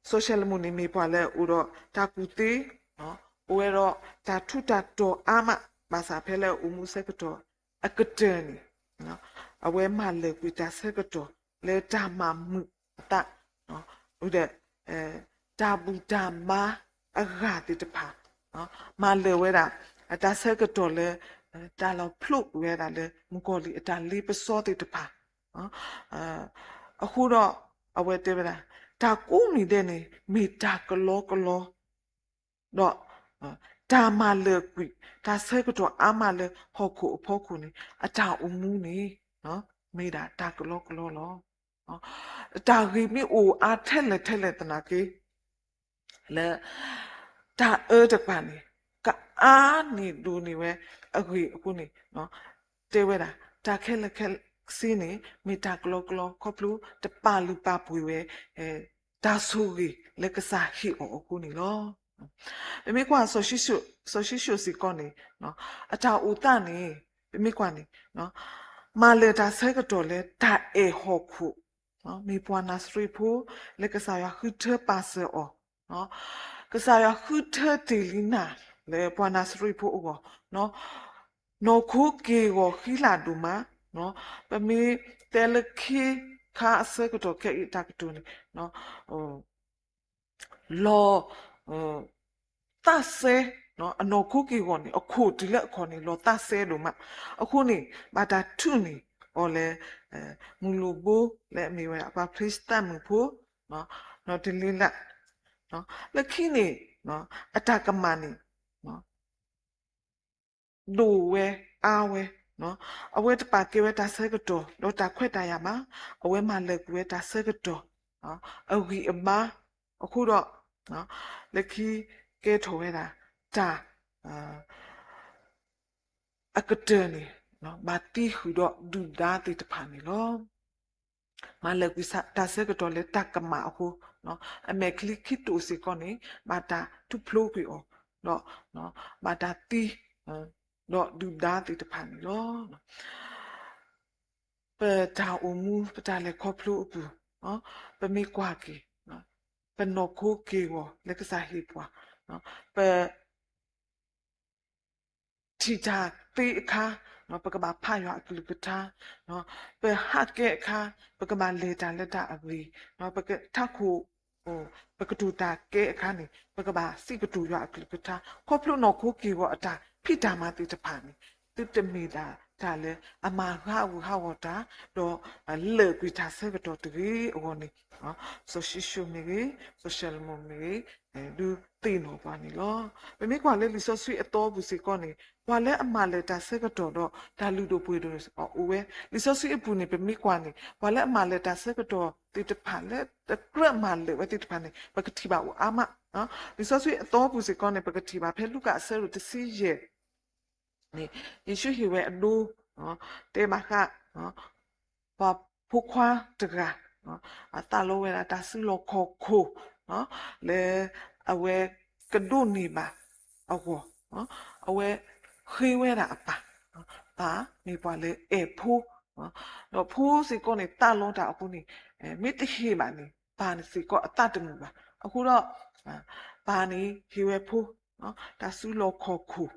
စီၤၡလဲၤမုန်န့ၣ်မ့ၢ်ပှၤလၢအအိၣ်ဒီးတၢ်ကူၣ်သ့, အိၣ်ဝဲဒီးတၢ်ထူးတၢ်တီၤအါမး ဘၣ်ဆၣ်ဖဲလၢအအိၣ်မူဆၢကတီၢ်အကတၢၢ်န့ၣ် အဝဲမၤလၢာ်ကွံာ်တၢ်ဆၢကတီၢ်လၢတၢ်မၤမုာ်အသး ဒီး တၢ်ဘူၣ်တၢ်ဘါအဂၤသ့ၣ်တဖၣ် မၤလၢာ်ဝဲဒၣ် အတၢ်ဆၢကတီၢ်လၢ တၢ်လီၤဖျိကွံာ်ဝဲဒၣ်လၢမုၣ်ကီၤလံၢ်အတၢ်လ့ပစီသ့ၣ်တဖၣ် အဃိဒီး အဝဲတဲဝဲဒၣ် တၢ်ကိးမံၤဒဲးန့ၣ် မ့ၢ်တၢ်ကလီကလီ ဒီး တၢ်မၤလၢာ်ကွံာ် တၢ်ဆၢကတီၢ်အါမးလၢဟီၣ်ခိၣ်အဖီခိၣ်န့ၣ် အတၢ်အိၣ်မူန့ၣ် မ့ၢ်ဒၣ်တၢ်ကလီကလီလီၤ. တၢ်ဂ့ၢ်မ့ၢ်အိၣ်အါထဲလဲၣ်ထဲလဲၣ်သနာ်က့ လၢ တၢ်အၢတကပၤန့ၣ် ကအါန့ၢ်ဒိၣ်န့ၢ်ဝဲအဂ့ၢ်အဃိန့ၣ် တဲဝဲဒၣ် တၢ်ခဲလၢာ်ခဲဆ့န့ၣ် မ့ၢ်တၢ်ကလီကလီခီဖျိတပာ်လုၢ်ပာ်ပှ့ၤဝဲ တၢ်ဆိၣ်ဂ့ၤလၢကစၢ်ဟ့ၣ်အီၤအဃိန့ၣ်လီၤ. ပမ့ၢ်ကွၢ် စီၤၡံၣ်ၡိၣ်စ့ၢ်ကီးန့ၣ် အတၢ်အိၣ်သးန့ၣ် ပမ့ၢ်ကွၢ်န့ၣ် မၤလၢာ်တၢ်ဆၢကတီၢ်လၢတၢ်အဲၣ်ဟီၣ်ခိၣ် မ့ၢ်ပှၤနၤစရ့းဖိလၢကစၢ်ယွၤဃုထၢပာ်စၢၤအီၤ, ကစၢ်ယွၤဃုထၢတ့ၢ်လံနၤလၢပှၤနၤစရ့းဖိအဂီၢ်, နီၢ်ခိက့ၢ်ဂီၤဃံလၤဒိၣ်မး, ပမ့ၢ်တဲလၢခံခါအဆၢကတီၢ်ခဲအံၤအတၢ်ကတိၤန့ၣ် လီၤ သးစဲ အနီၢ်ခိက့ၢ်ဂီၤန့ၣ် အခိၣ်တုၤလၢအခီၣ်န့ၣ် လီၤသးစဲဒိၣ်မး, အဃိန့ၣ် ဘၣ်တၢ်ထုးန့ၢ်အီၤလၢ မုၢ်လိၣ်ဘိလၢအမ့ၢ်ဝဲဒၣ်ပှၤဖလ့ၡသးမုၣ်ဖိ နီၢ်တလ့လး, လၢခံန့ၣ် အတၢ်ကမၣ်န့ၣ် ဒိၣ်ဝဲအါဝဲ, အဝဲတပာ်ကဲဝဲတၢ်ဆၢကတီၢ် ဒီးတၢ်ခွဲးတၢ်ယာ်ဘၣ်, အဝဲမၤလၢာ်ကွံာ်ဝဲတၢ်ဆၢကတီၢ် အဂံၢ်အဘါ, အဃိဒီး လၢခံကဲထီၣ်ဝဲဒၣ် တၢ် အကတၢၢ်န့ၣ် ဘၣ်သံဃုာ်ဒီးဒုၣ်ဒါသ့ၣ်တဖၣ်န့ၣ်လီၤ. မၤလၢာ်ကွံာ်တၢ်ဆၢကတီၢ်လၢတၢ်ကမၣ်အဃိ, အမဲာ်ချံခံတိာ်စ့ၢ်ကီးန့ၣ် ဘၣ်တၢ်ထူဖျိကွံာ်အီၤ, ဒီး ဘၣ်တၢ်သံ ဒီးဒုၣ်ဒါသ့ၣ်တဖၣ်န့ၣ်လီၤ. ပတၢ်အိၣ်မူ ပတၢ်လဲၤခီဖျိအပူၤ, ပမ့ၢ်ကွၢ်က့ၤ ပနီၢ်ခိက့ၢ်ဂီၤလၢကစၢ်ဟ့ၣ်ပှၤ, ပ ထံၣ်တၢ်သ့အခါ, ပကဘၣ်ဖးယွၤအကလုၢ်ကထါ, ပဟးကဲအခါ, ပကဘၣ်လဲၤတၢ်လၢတၢ်အဂ့ၤ, ပကထးခိၣ်, ပကတိၤတၢ်ကဲအခါန့ၣ် ပကဘၣ်စံးကတိၤယွၤအကလုၢ်ကထါ, ခီဖျိနီၢ်ခိက့ၢ်ဂီၤအတၢ်ဖံးတၢ်မၤသ့ၣ်တဖၣ်န့ၣ် သုတမ့ၢ်ဒၣ်တၢ်လၢအမၤဂၤအဂုၤဟးဂီၤတၢ်, ဒီးလၢာ်ကွံာ်တၢ်ဆၢကတီၢ်တဂ့ၤအဂီၢ်န့ၣ် စီၤၡံၣ်ၡိၣ်မ့ၢ်ဂ့ၤ, စီၤၡလဲၤမိၣ်မ့ၢ်ဂ့ၤ, ဒုးသ့ၣ်နီၣ်ပှၤန့ၣ်လီၤ. ပမ့ၢ်ကွၢ်လၢလံာ်စီဆှံအသီပူၤစ့ၢ်ကီးန့ၣ် ပှၤလၢအမၤလၢာ်တၢ်ဆၢကတီၢ်ဒီးတၢ်လုၢ်ဒိၣ်ပှ့ၤဒိၣ်အိၣ်ဝဲ, လံာ်စီဆှံအပူၤန့ၣ် ပမ့ၢ်ကွၢ်န့ၣ် ပှၤလၢအမၤလၢာ်တၢ်ဆၢကတီၢ်သ့ၣ်တဖၣ်လၢတကြၢးမၤလၢာ်ဝဲသ့ၣ်တဖၣ်န့ၣ် ပကထံၣ်ဘၣ်အိၣ်အါမး, လံာ်စီဆှံအသီပူၤစ့ၢ်ကီးန့ၣ် ပကထံၣ်ဘၣ်ဖဲလူၤကၣ်အဆၢဒိၣ်တဆံယဲၢ် န့ၣ် ယ့ၣ်ၡူးဟ့ၣ်ဝဲအဒိ, တဲဘၣ်ဃး ပှၤဖိခွါတဂၤ အသးလီဝဲဒၣ်တၢ်စုလီၢ်ခီၣ်ခိၣ် လၢအဝဲကဒိးန့ၢ်ဘၣ်အဂီၢ်, အဝဲဃ့ဝဲဒၣ်အပၢ်, ပၢ်မ့ၢ်ပှၤလၢအဲၣ်ဖိ, ဒီးဖိစ့ၢ်ကီးန့ၣ် သးလီတၢ်အဃိန့ၣ် မ့ၢ်တဟ့ၣ်ဘၣ်န့ၣ် ပၢ်န့ၣ်စ့ၢ်ကီးအသးတမုာ်ဘၣ်. အဃိဒီး ပၢ်န့ၣ်ဟ့ၣ်ဝဲဖိ တၢ်စုလီၢ်ခီၣ်ခိၣ်,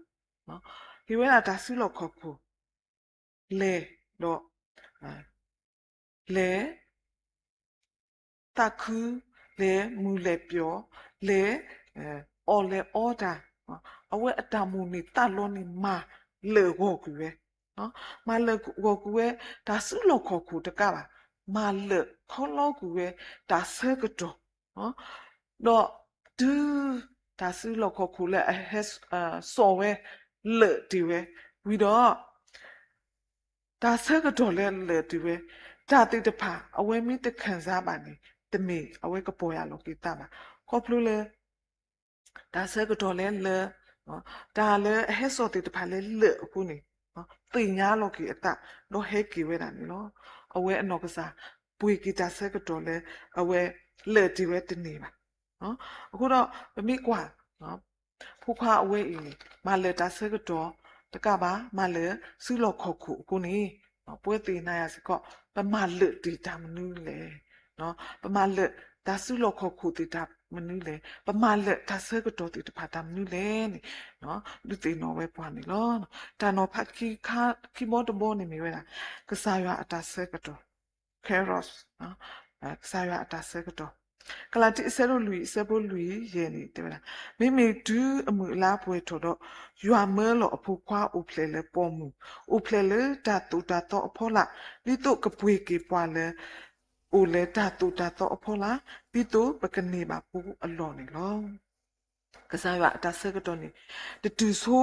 ဟ့ၣ်ဝဲဒၣ်တၢ်စုလီၢ်ခီၣ်ခိၣ် လဲၤဒီး လဲၤ သးခု, လဲၤမုၢ်လဲၤပျီၤ, လဲၤ အီၣ်လဲၤအီတၢ်, အဝဲအတၢ်မိၣ်န့ၢ်သးလီန့ၣ် မၤလၢာ်ဂီၢ်ကွံာ်ဝဲ, မၤလၢာ်ဂီၢ်ကွံာ်ဝဲ တၢ်စုလီၢ်ခီၣ်ခိၣ်တကးဘၣ်, မၤလၢာ်ခီလီကွံာ်ဝဲ တၢ်ဆၢကတီၢ်, ဒီးတုၤ တၢ်စုလီၢ်ခီၣ်ခိၣ်လၢအဟဲ စိာ်ဝဲ လၢာ်တ့ၢ်ဝဲ ဝံၤဒီး တၢ်ဆၢကတီၢ်လၢလၢာ်တ့ၢ်ဝဲ တၢ်သ့ၣ်တဖၣ် အဝဲမ့ၢ်တခံစားဘၣ်န့ၣ် တမ့ၢ်အဝဲကပီၢ်ယၢ်လီၤက့ၤသးဘၣ်. ခီဖျိလၢ တၢ်ဆၢကတီၢ်လၢလၢာ် တၢ်လၢအဟဲစိာ်သ့ၣ်တဖၣ်လၢလၢာ်အဃိန့ၣ် သ့ၣ်ညါလီၤက့ၤအသး ဒီးဟဲက့ၤဝဲဒၣ်န့ၣ်လီၤ. အဝဲအနီၢ်ကစၢ် ပှ့ၤက့ၤတၢ်ဆၢကတီၢ်လၢ အဝဲလၢာ်တ့ၢ်ဝဲတန့ၢ်ဘၣ်. အဃိဒီး ပမ့ၢ်ကွၢ် ဖိခွါအဝဲအံၤန့ၣ် မၤလၢာ်တၢ်ဆၢကတီၢ်တကးဘၣ် မၤလၢာ်စုလီၢ်ခီၣ်ခိၣ်အဃိန့ၣ် ပဝဲသ့ၣ်နၤယၤစ့ၢ်ကီး ပမၤလၢာ်တ့ၢ်တၢ်မနုၤလဲၣ်. ပမၤလၢာ်တၢ်စုလီၢ်ခီၣ်ခိၣ်သ့ၣ်တၢ်မနုၤလဲၣ်, ပမၤလၢာ်တၢ်ဆၢကတီၢ်သ့ၣ်တဖၣ်တၢ်မနုၤလဲၣ်န့ၣ် ဒုးသ့ၣ်နီၣ်ဝဲပှၤန့ၣ်လီၤ. တၢ်နီၤဖးခံဘီတဘီန့ၣ်မ့ၢ်ဝဲဒၣ် ကစၢ်ယွၤအတၢ်ဆၢကတီၢ်, Kairos, ကစၢ်ယွၤအတၢ်ဆၢကတီၢ်. ကလၤတံ အဆၢဒိၣ်လွံၢ် အဆၢဖိလွံၢ်ယဲၢ်န့ၣ် တဲဝဲဒၣ်, မ့မ့ၢ်တုၤအမုၢ်အလါပှဲၤထီၣ်ဒီး ယွၤမၢလီၤအဖိခွါအိၣ်ဖျဲၣ်လၢပိာ်မုၣ်, အိၣ်ဖျဲၣ်လၢတၢ်သိၣ်တၢ်သီအဖီလာ်, ဒ်သိးကပှ့ၤက့ၤပှၤလၢ အိၣ်လၢတၢ်သိၣ်တၢ်သီအဖီလာ်, ဒ်သိးပကန့ၢ်ဘၣ်ဖိအလီၢ်န့ၣ်လီၤ. ကစၢ်ယွၤအတၢ်ဆၢကတီၢ်န့ၣ် တတုၤဆိ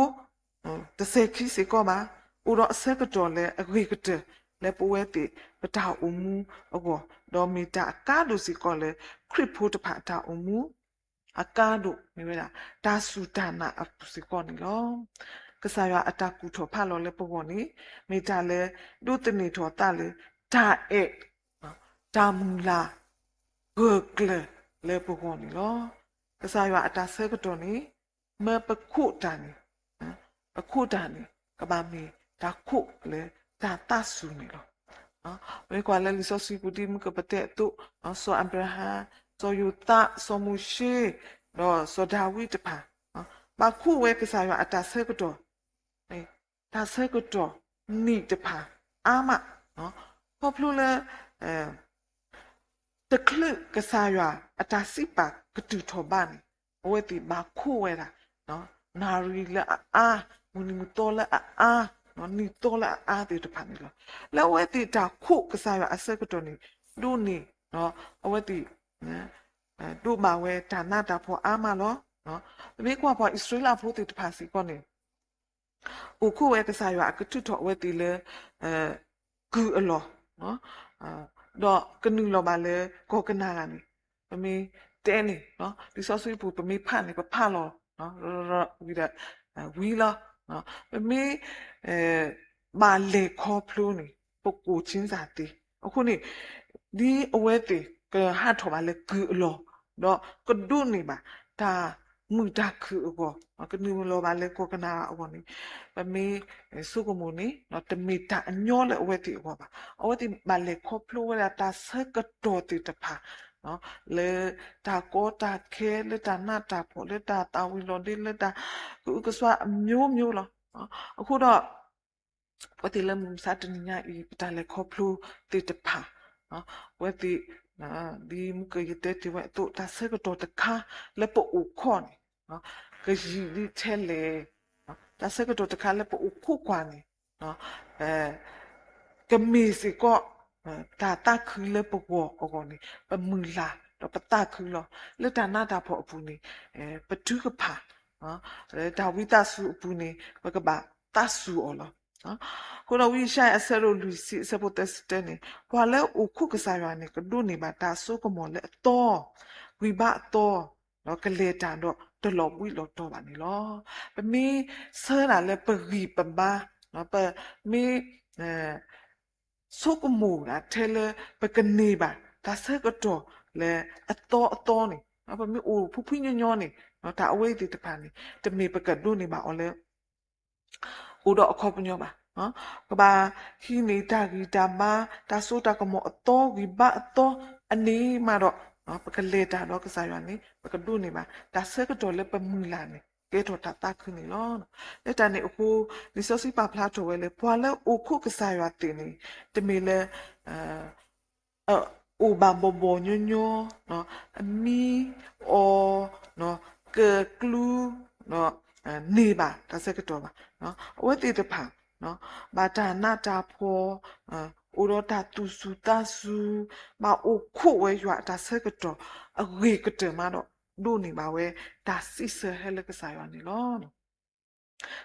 တစဲးခံစ့ၢ်ကီးဘၣ်, အိၣ်ဒီးအဆၢကတီၢ်လၢအဂ့ၤကတၢၢ်လၢပဝဲသ့ၣ်ပတၢ်အိၣ်မူအဂီၢ်, ဒီးမ့ၢ်တၢ်အကါဒိၣ်စ့ၢ်ကီးလၢခရံာ်ဖိတဖၣ်အတၢ်အိၣ်မူ အကါဒိၣ်မ့ၢ်ဝဲဒၣ် တၢ်စူၢ်တၢ်နာ်အပူၤစ့ၢ်ကီးန့ၣ်လီၤ. ကစၢ်ယွၤအတၢ်ကူၣ်ထီၣ်ဖးလီၤလၢပဂီၢ်န့ၣ် မ့ၢ်တၢ်လၢဒိးသန့ၤထီၣ်သးလၢ တၢ်အဲၣ် တၢ်မုၢ်လၢ် ဂၢၢ်ကျၢၤလၢပဂီၢ်န့ၣ်လီၤ. ကစၢ်ယွၤအတၢ်ဆၢကတီၢ်န့ၣ် မၢပခိၣ်တၢ်န့ၣ် ပခိၣ်တၢ်န့ၣ် ကဘၣ်မ့ၢ်တၢ်ခိၣ်လၢတၢ်သးစူၤန့ၣ်လီၤ. ပမ့ၢ်ကွၢ်လၢလံာ်စီဆှံပူၤဒ်မုၢ်ကပတဲအသိး, စီၤအၤဘြၤဟၣ်, စီၤယိၤသး, စီၤမိၤၡ့, ဒီးစီၤဒၤဝံးတဖၣ် ဘၣ်ခိၣ်ဝဲကစၢ်ယွၤအတၢ်ဆၢကတီၢ် တၢ်ဆၢကတီၢ်နံၣ်တဖၣ်အါမး, ခီဖျိလၢ တချုးကစၢ်ယွၤအတၢ်စံးပာ်ကတုၤထီၣ်ဘၣ်န့ၣ် အဝဲသ့ၣ်ဘၣ်ခိၣ်ဝဲဒၣ် နၣ်ရံၣ်လၢအအါ, မုၢ်နံၤမုၢ်သီလၢအအါ, နံၣ်သီလၢအအါသ့ၣ်တဖၣ်န့ၣ်လီၤ. လၢအဝဲသ့ၣ်တၢ်ခိၣ်ကစၢ်ယွၤအဆၢကတီၢ်န့ၣ် ဒိးန့ၢ် အဝဲသ့ၣ် ဒိးဘၣ်ဝဲတၢ်နးတၢ်ဖှီၣ်အါမးလီၤ. ပမ့ၢ်ကွၢ်ပှၤအံၣ်စရ့လးဖိသ့ၣ်တဖၣ်စ့ၢ်ကီးန့ၣ် အိၣ်ခိၣ်ဝဲကစၢ်ယွၤအကထုးထီၣ်အဝဲသ့ၣ်လၢ ကုၢ်အလီၢ်, ဒီးကနုာ်လီၤဘၣ်လၢကီၢ်ကနၤအၣ်န့ၣ် ပမ့ၢ်တဲန့ၣ် လံာ်စီဆှံပူၤ ပမ့ၢ်ဖးန့ၣ် ပဖးလီၤ ဝံၤဒီး ဝံၤလီၤ. ပမ့ၢ် ဘၣ်လဲၤခီဖျိန့ၣ် ပကိၣ်ကၠ့စၢ်သ့. အဃိန့ၣ် ဒ်အဝဲသ့ၣ်ကဟးထီၣ်ဘၣ်လၢကုၢ်အလီၢ် ဒီးကဒိးန့ၢ်ဘၣ် တၢ်မုာ်တၢ်ခုၣ်အဂီၢ်, ကနုာ်လီၤဘၣ်လၢကီၢ်ကနၤအဂီၢ်န့ၣ် ပမ့ၢ်ဆိကမိၣ်န့ၣ် တမ့ၢ်တၢ်အညီလၢအဝဲသ့ၣ်အဂီၢ်ဘၣ်. အဝဲသ့ၣ်ဘၣ်လဲၤခီဖျိဝဲဒၣ်တၢ်ဆၢကတီၢ်သ့ၣ်တဖၣ် လၢတၢ်ကီတၢ်ခဲ, လၢတၢ်နးတၢ်ဖှီၣ်, လၢတၢ်သၣ်ဝံၤလီၤဒ့, လၢတၢ်ကအုကစွါအမျိုးမျိုးလီၤ. အဃိဒီး အဝဲသ့ၣ်လၢမုၢ်မဆါတနံၤညါအံၤ ပတၢ်လဲၤခီဖျိသ့ၣ်တဖၣ် အဝဲသ့ၣ် ဒ်မုၢ်ကယတဲတ့ၢ်ဝဲအသိး တၢ်ဆၢကတီၢ်တခါလၢပအိၣ်ခိးန့ၣ် ကယံာ်ဒ်ထဲလဲၣ်, တၢ်ဆၢကတီၢ်တခါလၢပအိၣ်ခိးကွၢ်န့ၣ် ကမ့ၢ်စ့ၢ်ကီး တၢ်သးခုလၢပဂီၢ်အဂီၢ်န့ၣ် ပမုၢ်လၢ်ဒီးပသးခုလီၤ. လၢတၢ်နးတၢ်ဖှီၣ်အပူၤန့ၣ် ပထုကဖၣ် လၢတၢ်ဝံသးစူၤအပူၤန့ၣ် ပကဘၣ်သးစူၤအီၤလီၤ. အဃိဒီးဝံယၡါယၤအဆၢဒိၣ်လွံၢ်ဆံအဆၢဖိသၢဆံတၢန့ၣ် ပှၤလၢအိၣ်ခိးကစၢ်ယွၤန့ၣ် ကဒိးန့ၢ်ဘၣ်တၢ်စိကမီၤလၢအသီ, ဂံၢ်ဘါအသီ, ဒီးကလဲၤတၢ်ဒီးတလီၤဘှံးလီၤတီၤဘၣ်န့ၣ်လီၤ. ပမ့ၢ်ဆၢတၢ်လၢပဂံၢ်ပဘါ, ပမ့ၢ် ဆိကမိၣ်ဒၣ်ထဲလၢပကန့ၢ်ဘၣ် တၢ်ဆၢကတီၢ်လၢအသီအသီန့ၣ်, ပမ့ၢ်အိၣ်ဖှံဖှံညီညီန့ၣ် တၢ်အဝဲသ့ၣ်တဖၣ်န့ၣ် တမ့ၢ်ပကဒိးန့ၢ်ဘၣ်အီၤလၢ အိၣ်ဒီးအခီပညီဘၣ်. ကဘၣ်ဟံးန့ၢ်တၢ်ဂံၢ်တၢ်ဘါ, တၢ်စိတၢ်ကမီၤအသီ, ဂံၢ်ဘါအသီ, အန့ၣ်မးဒီး ပကလဲၤတၢ်ဒီးကစၢ်ယွၤန့ၣ် ပကဒိးန့ၢ်ဘၣ် တၢ်ဆၢကတီၢ်လၢပမုၢ်လၢ်န့ၣ် ကဲထီၣ်တၢ်သးခုန့ၣ်လီၤ. လၢတၢ်န့ၣ်အဃိ လံာ်စီဆှံပာ်ဖျါထီၣ်ဝဲလၢ ပှၤလၢအိၣ်ခိးကစၢ်ယွၤသ့ၣ်န့ၣ် တမ့ၢ်လၢ အိၣ်ဘၣ်ဘီၣ်ဘီၣ်ညီညီ, အမံအီၤ, ကကျူ, န့ၢ်ဘၣ်တၢ်ဆၢကတီၢ်ဘၣ်. အဝဲသ့ၣ်တဖၣ် ဘၣ်တၢ်နးတၢ်ဖှီၣ်, အိၣ်ဒီးတၢ်သူၣ်စူၤသးစူၤ, ဘၣ်အိၣ်ခိးဝဲယွၤအတၢ်ဆၢကတီၢ်အဂ့ၤကတၢၢ်မးဒီး ဒိးန့ၢ်ဘၣ်ဝဲ တၢ်စံးဆၢဟဲလၢကစၢ်ယွၤန့ၣ်လီၤ.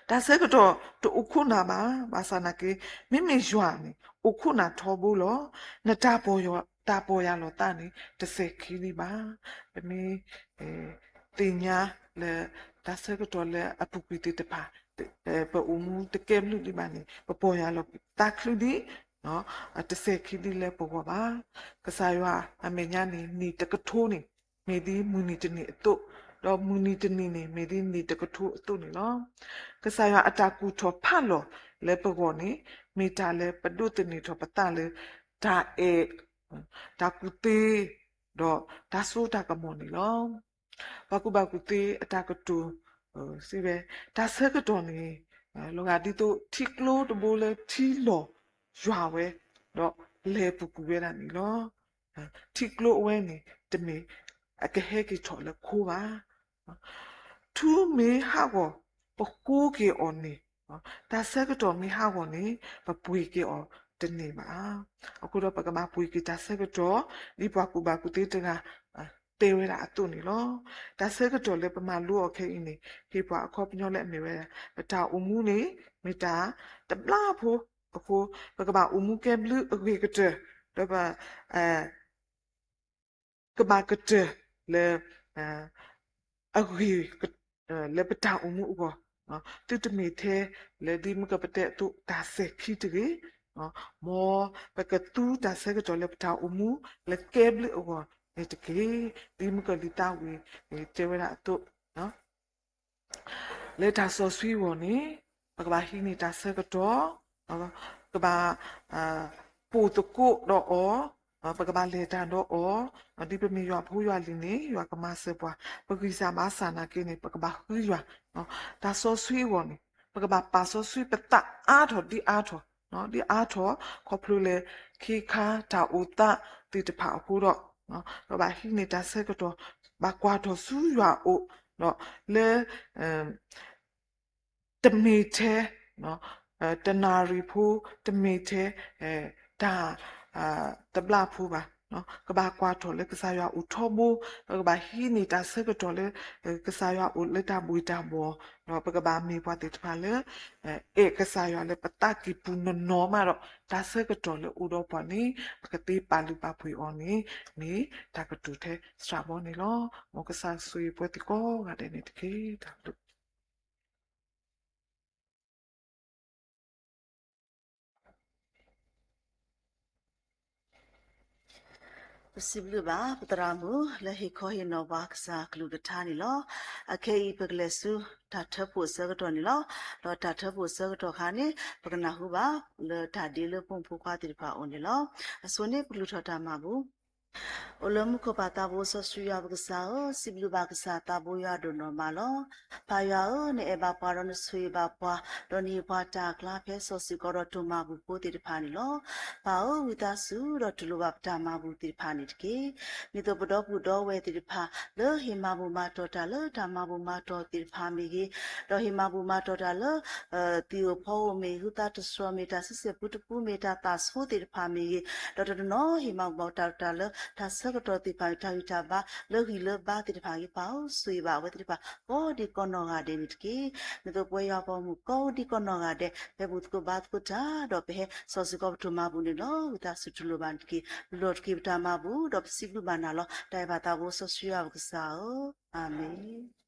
တၢ်ဆၢကတီၢ်တအိၣ်ခိးနၤဘၣ်, ဘၣ်ဆၣ်နာ်က့ မ့မ့ၢ်ယွၤန့ၣ် အိၣ်ခိးနၤထီဘိလီၤ. နတၢ်ပီၢ်ယၢ်, တၢ်ပီၢ်ယၢ်လီၤသးန့ၣ် တစဲးခံဒံးဘၣ်. ပမ့ၢ် သ့ၣ်ညါလၢ တၢ်ဆၢကတီၢ်လၢအပူၤကွံာ်သ့ၣ်တဖၣ် ပအိၣ်မူတကဲဘျုးဒံးဘၣ်န့ၣ် ပပီၢ်ယၢ်လီၤသးခုဒံး တစဲၤခံဒံးလၢပဂီၢ်ဘၣ်. ကစၢ်ယွၤအမဲာ်ညါန့ၣ် နံၣ်တကထိန့ၣ် မ့ၢ်ဒ်မုၢ်နံၤတနံၤအသိး, ဒီးမုၢ်နံၤတနံၤန့ၣ် မ့ၢ်ဒ်နံၣ်တကထိအသိးန့ၣ်လီၤ. ကစၢ်ယွၤအတၢ်ကူၣ်ထီၣ်ဖးလီၤလၢပဂီၢ်န့ၣ် မ့ၢ်တၢ်လၢပဒိးသန့ၤထီၣ်ပသးလၢ တၢ်အဲၣ်, တၢ်ကူၣ်သ့, ဒီးတၢ်စိတၢ်ကမီၤန့ၣ်လီၤ. ပှၤကူၣ်ဘၣ်ကူၣ်သ့အတၢ်ကတိၤစံးဝဲ, တၢ်ဆၢကတီၢ်န့ၣ် လီၤဂာ်ဒ်သိးထံကျိတဘိလၢထံလီၤယွၤဝဲ, ဒီးလဲၤပူၤကွံာ်ဝဲဒၣ်န့ၣ်လီၤ. ထံကျိအဝဲန့ၣ် တမ့ၢ်အကဟဲက့ၤထီၣ်လၢခိဘၣ်. ထူမ့ၢ်ဟးဂီၤ ပဃိက့ၤအီၤန့ၣ်, တၢ်ဆၢကတီၢ်မ့ၢ်ဟးဂီၤန့ၣ် ပပှ့ၤက့ၤအီၤတန့ၢ်ဘၣ်. အဃိဒီးပကဘၣ်ပှ့ၤက့ၤတၢ်ဆၢကတီၢ် ဒ်ပှၤကူၣ်ဘၣ်ကူၣ်သ့တဂၤ တဲဝဲဒၣ်အသိးန့ၣ်လီၤ. တၢ်ဆၢကတီၢ်လၢပမၤလိအီၤခဲအံၤန့ၣ် ဟ့ၣ်ပှၤအခီပညီလၢအမ့ၢ်ဝဲဒၣ် ပတၢ်အိၣ်မူန့ၣ် မ့ၢ်တၢ်တဘျါဖိအဃိ ပကဘၣ်အိၣ်မူကဲဘျုးအဂ့ၤကတၢၢ်, ဒီးပ ကမၤကတၢၢ်လၢ အဂ့ၤ လၢပတၢ်အိၣ်မူအဂီၢ်, သုတမ့ၢ်ထဲလၢဒ်မုၢ်ကပတဲအသိး တၢ်စဲၤခံတဂ့ၤ, မ်ပကသူတၢ်ဆၢကတီၢ်လၢပတၢ်အိၣ်မူလၢကဲဘျုးအဂီၢ်န့ၣ်တက့ၢ်. ဒ်မုၢ်ကလံၤသးဝံၤတဲဝဲဒၣ်အသိး လၢတၢ်စီဆှံအဂီၢ်န့ၣ် ပကဘၣ်ဟံးန့ၢ်တၢ်ဆၢကတီၢ်, ကဘၣ် ပိာ်သကိးဒီးအီၤ, ပကဘၣ်လဲၤတၢ်ဒီးအီၤ, ဒ်ပမ့ၢ်ယွၤဖိယွၤလံၤန့ၣ် ယွၤကမၤစၢၤပှၤ, ပဂံၢ်စၢ်ဘါစၢ်နာ်က့န့ၣ် ပကဘၣ်ဃုယွၤ, တၢ်စီဆှံအဂီၢ်န့ၣ် ပကဘၣ်ပာ်စီဆှံပသးအါထီၣ်ဒ်အါထီၣ်, ဒ်အါထီၣ် ခီဖျိလၢခ့ခါတၢ်အိၣ်သးသ့ၣ်တဖၣ်အဃိဒီး ပဘၣ်ဟံးန့ၢ်တၢ်ဆၢကတီၢ် ဘၣ်ကွၢ်ထီၣ်ဆူယွၤအအိၣ်, လၢ တမ့ၢ်ထဲ တနၣ်ရံၣ်ဖိ, တမ့ၢ်ထဲ တၢ် တဘျီဖိဘၣ်, ကဘၣ်ကွၢ်ထီၣ်လၢကစၢ်ယွၤအိၣ်ထီဘိ, ပကဘၣ်ဟံးန့ၢ်တၢ်ဆၢကတီၢ်လၢ ကစၢ်ယွၤအိၣ်လၢတၢ်ဘှ့ၣ်တၢ်ဘှီၣ်, ဒီးပကဘၣ်မ့ၢ်ပှၤသ့ၣ်တဖၣ်လၢ အဲၣ်ကစၢ်ယွၤလၢပသးကံၢ်ပူၤနီၢ်နီၢ်မးဒီး တၢ်ဆၢကတီၢ်လၢအိၣ်ဒီးပှၤန့ၣ် ပကသ့ပာ်လုၢ်ပာ်ပှ့ၤအီၤန့ၣ် မ့ၢ်တၢ်ကတိၤထဲစှၤဘီန့ၣ်လီၤ. မ်ကစၢ်ဆိၣ်ဂ့ၤပှၤသ့ၣ်ကိးဂၤဒဲးန့ၣ်တက့ၢ်. တၢ်ဘျုး ပစံးဘျုးဘၣ် ပသရၣ်မုၣ် လၢဟ့ၣ်ခီဟ့ၣ်နီၤပှၤကစၢ်ကလုၢ်ကထါန့ၣ်လီၤ. အခဲအံၤပကလဲၤဆူတၢ်ထၢဖှိၣ်အဆၢကတီၢ်န့ၣ်လီၤ. ဒီးတၢ်ထၢဖှိၣ်အဆၢကတီၢ်အခါန့ၣ် ပကနၢ်ဟူဘၣ်လၢတၢ်ဒ့လၢဖိမုၣ်ဖိခွါသ့ၣ်တဖၣ်အအိၣ်န့ၣ်လီၤ. အဆိန့ၣ်ပကလုၢ်ထီၣ်တၢ်မၤဘူၣ် အိၣ်လၢမူခိၣ်ပၢ်သးဘိစီဆှံယွၤပကစၢ်ဧၢ, စံးဘျုးဘၣ်ကစၢ်သးဘိယွၤဒိၣ်နီၢ်မးလီၤ. ပၢ်ယွၤဧၢ, နအဲၣ်ဘၣ်ပှၤဒီးနဆိၣ်ဂ့ၤဘၣ်ပှၤ, ဒီးနဟ့ၣ်ပှၤတၢ်အကျါဖဲစီၤစ့ၢ်ကီးဒီးတိၢ်မၤဘူၣ်ဖိသ့ၣ်တဖၣ်န့ၣ်လီၤ. ပၢ်ဧၢ, ဝံသးစူၤဒီးတူၢ်လိာ်ဘၣ်ပတၢ်မၤဘူၣ်သ့ၣ်တဖၣ်န့ၣ်တက့ၢ်. မ့ၢ်သိးပဒီပုၢ်ဒီဝဲၢ်သ့ၣ်တဖၣ် လၢဟ့ၣ်မၤဘူၣ်မၤတီၢ်တၢ်လၢတၢ်မၤဘူၣ်မၤတီၢ်သ့ၣ်တဖၣ်မ့ၢ်ဂ့ၤ, ဒီးဟ့ၣ်မၤဘူၣ်မၤတီၢ်တၢ်လၢ သံၣ်ဧိၤဖီဧိၤမ့ၢ် ဟုသးတတြီၤမ့ၢ် တၢ်ဆံဆဲၣ်ပူတပူမ့ၢ် တၢ်သးဆိသ့ၣ်တဖၣ်မ့ၢ်ဂ့ၤ, ဒီးတနီၤနီၤဟ့ၣ်မၤဘူၣ်မၤတီၢ်တၢ်လၢ တၢ်ဆၢကတီၢ်သ့ၣ်တဖၣ်မ့ၢ် တၢ်ဂံၢ်တၢ်ဘါလၢဂံၢ်လၢဘါသ့ၣ်တဖၣ်ဂ့ၤ ပၢ်ဧၢ, ဆိၣ်ဂ့ၤဘၣ်အဝဲသ့ၣ်တဖၣ် ကိးဒံကိးနီၢ်ဂၤဒဲးန့ၣ်တက့ၢ်. မ့ၢ်သိးပဝဲယွၤပှၤဂီၢ်မုၢ်ကိးဒံကိးနီၢ်ဂၤဒဲး ပဟဲဘူၣ်သကိးဘါသကိးတၢ် ဒီးပဟဲစီၤစ့ၢ်ကီးပတိၢ်မၤဘူၣ်န့ၣ်လီၤ. ဝံသးစူၤတူၢ်လိာ်ဘၣ်န့ၣ်တက့ၢ်. ပလီၢ်တက့ၢ်ပတၢ်မၤဘူၣ် ဒီးပစံးဘျုးဘၣ်နၤလီၤ. တၢ်အဲၣ်ဘၣ်သးဘိစီဆှံယွၤပကစၢ်ဧၢ, အၤမ့ၣ်.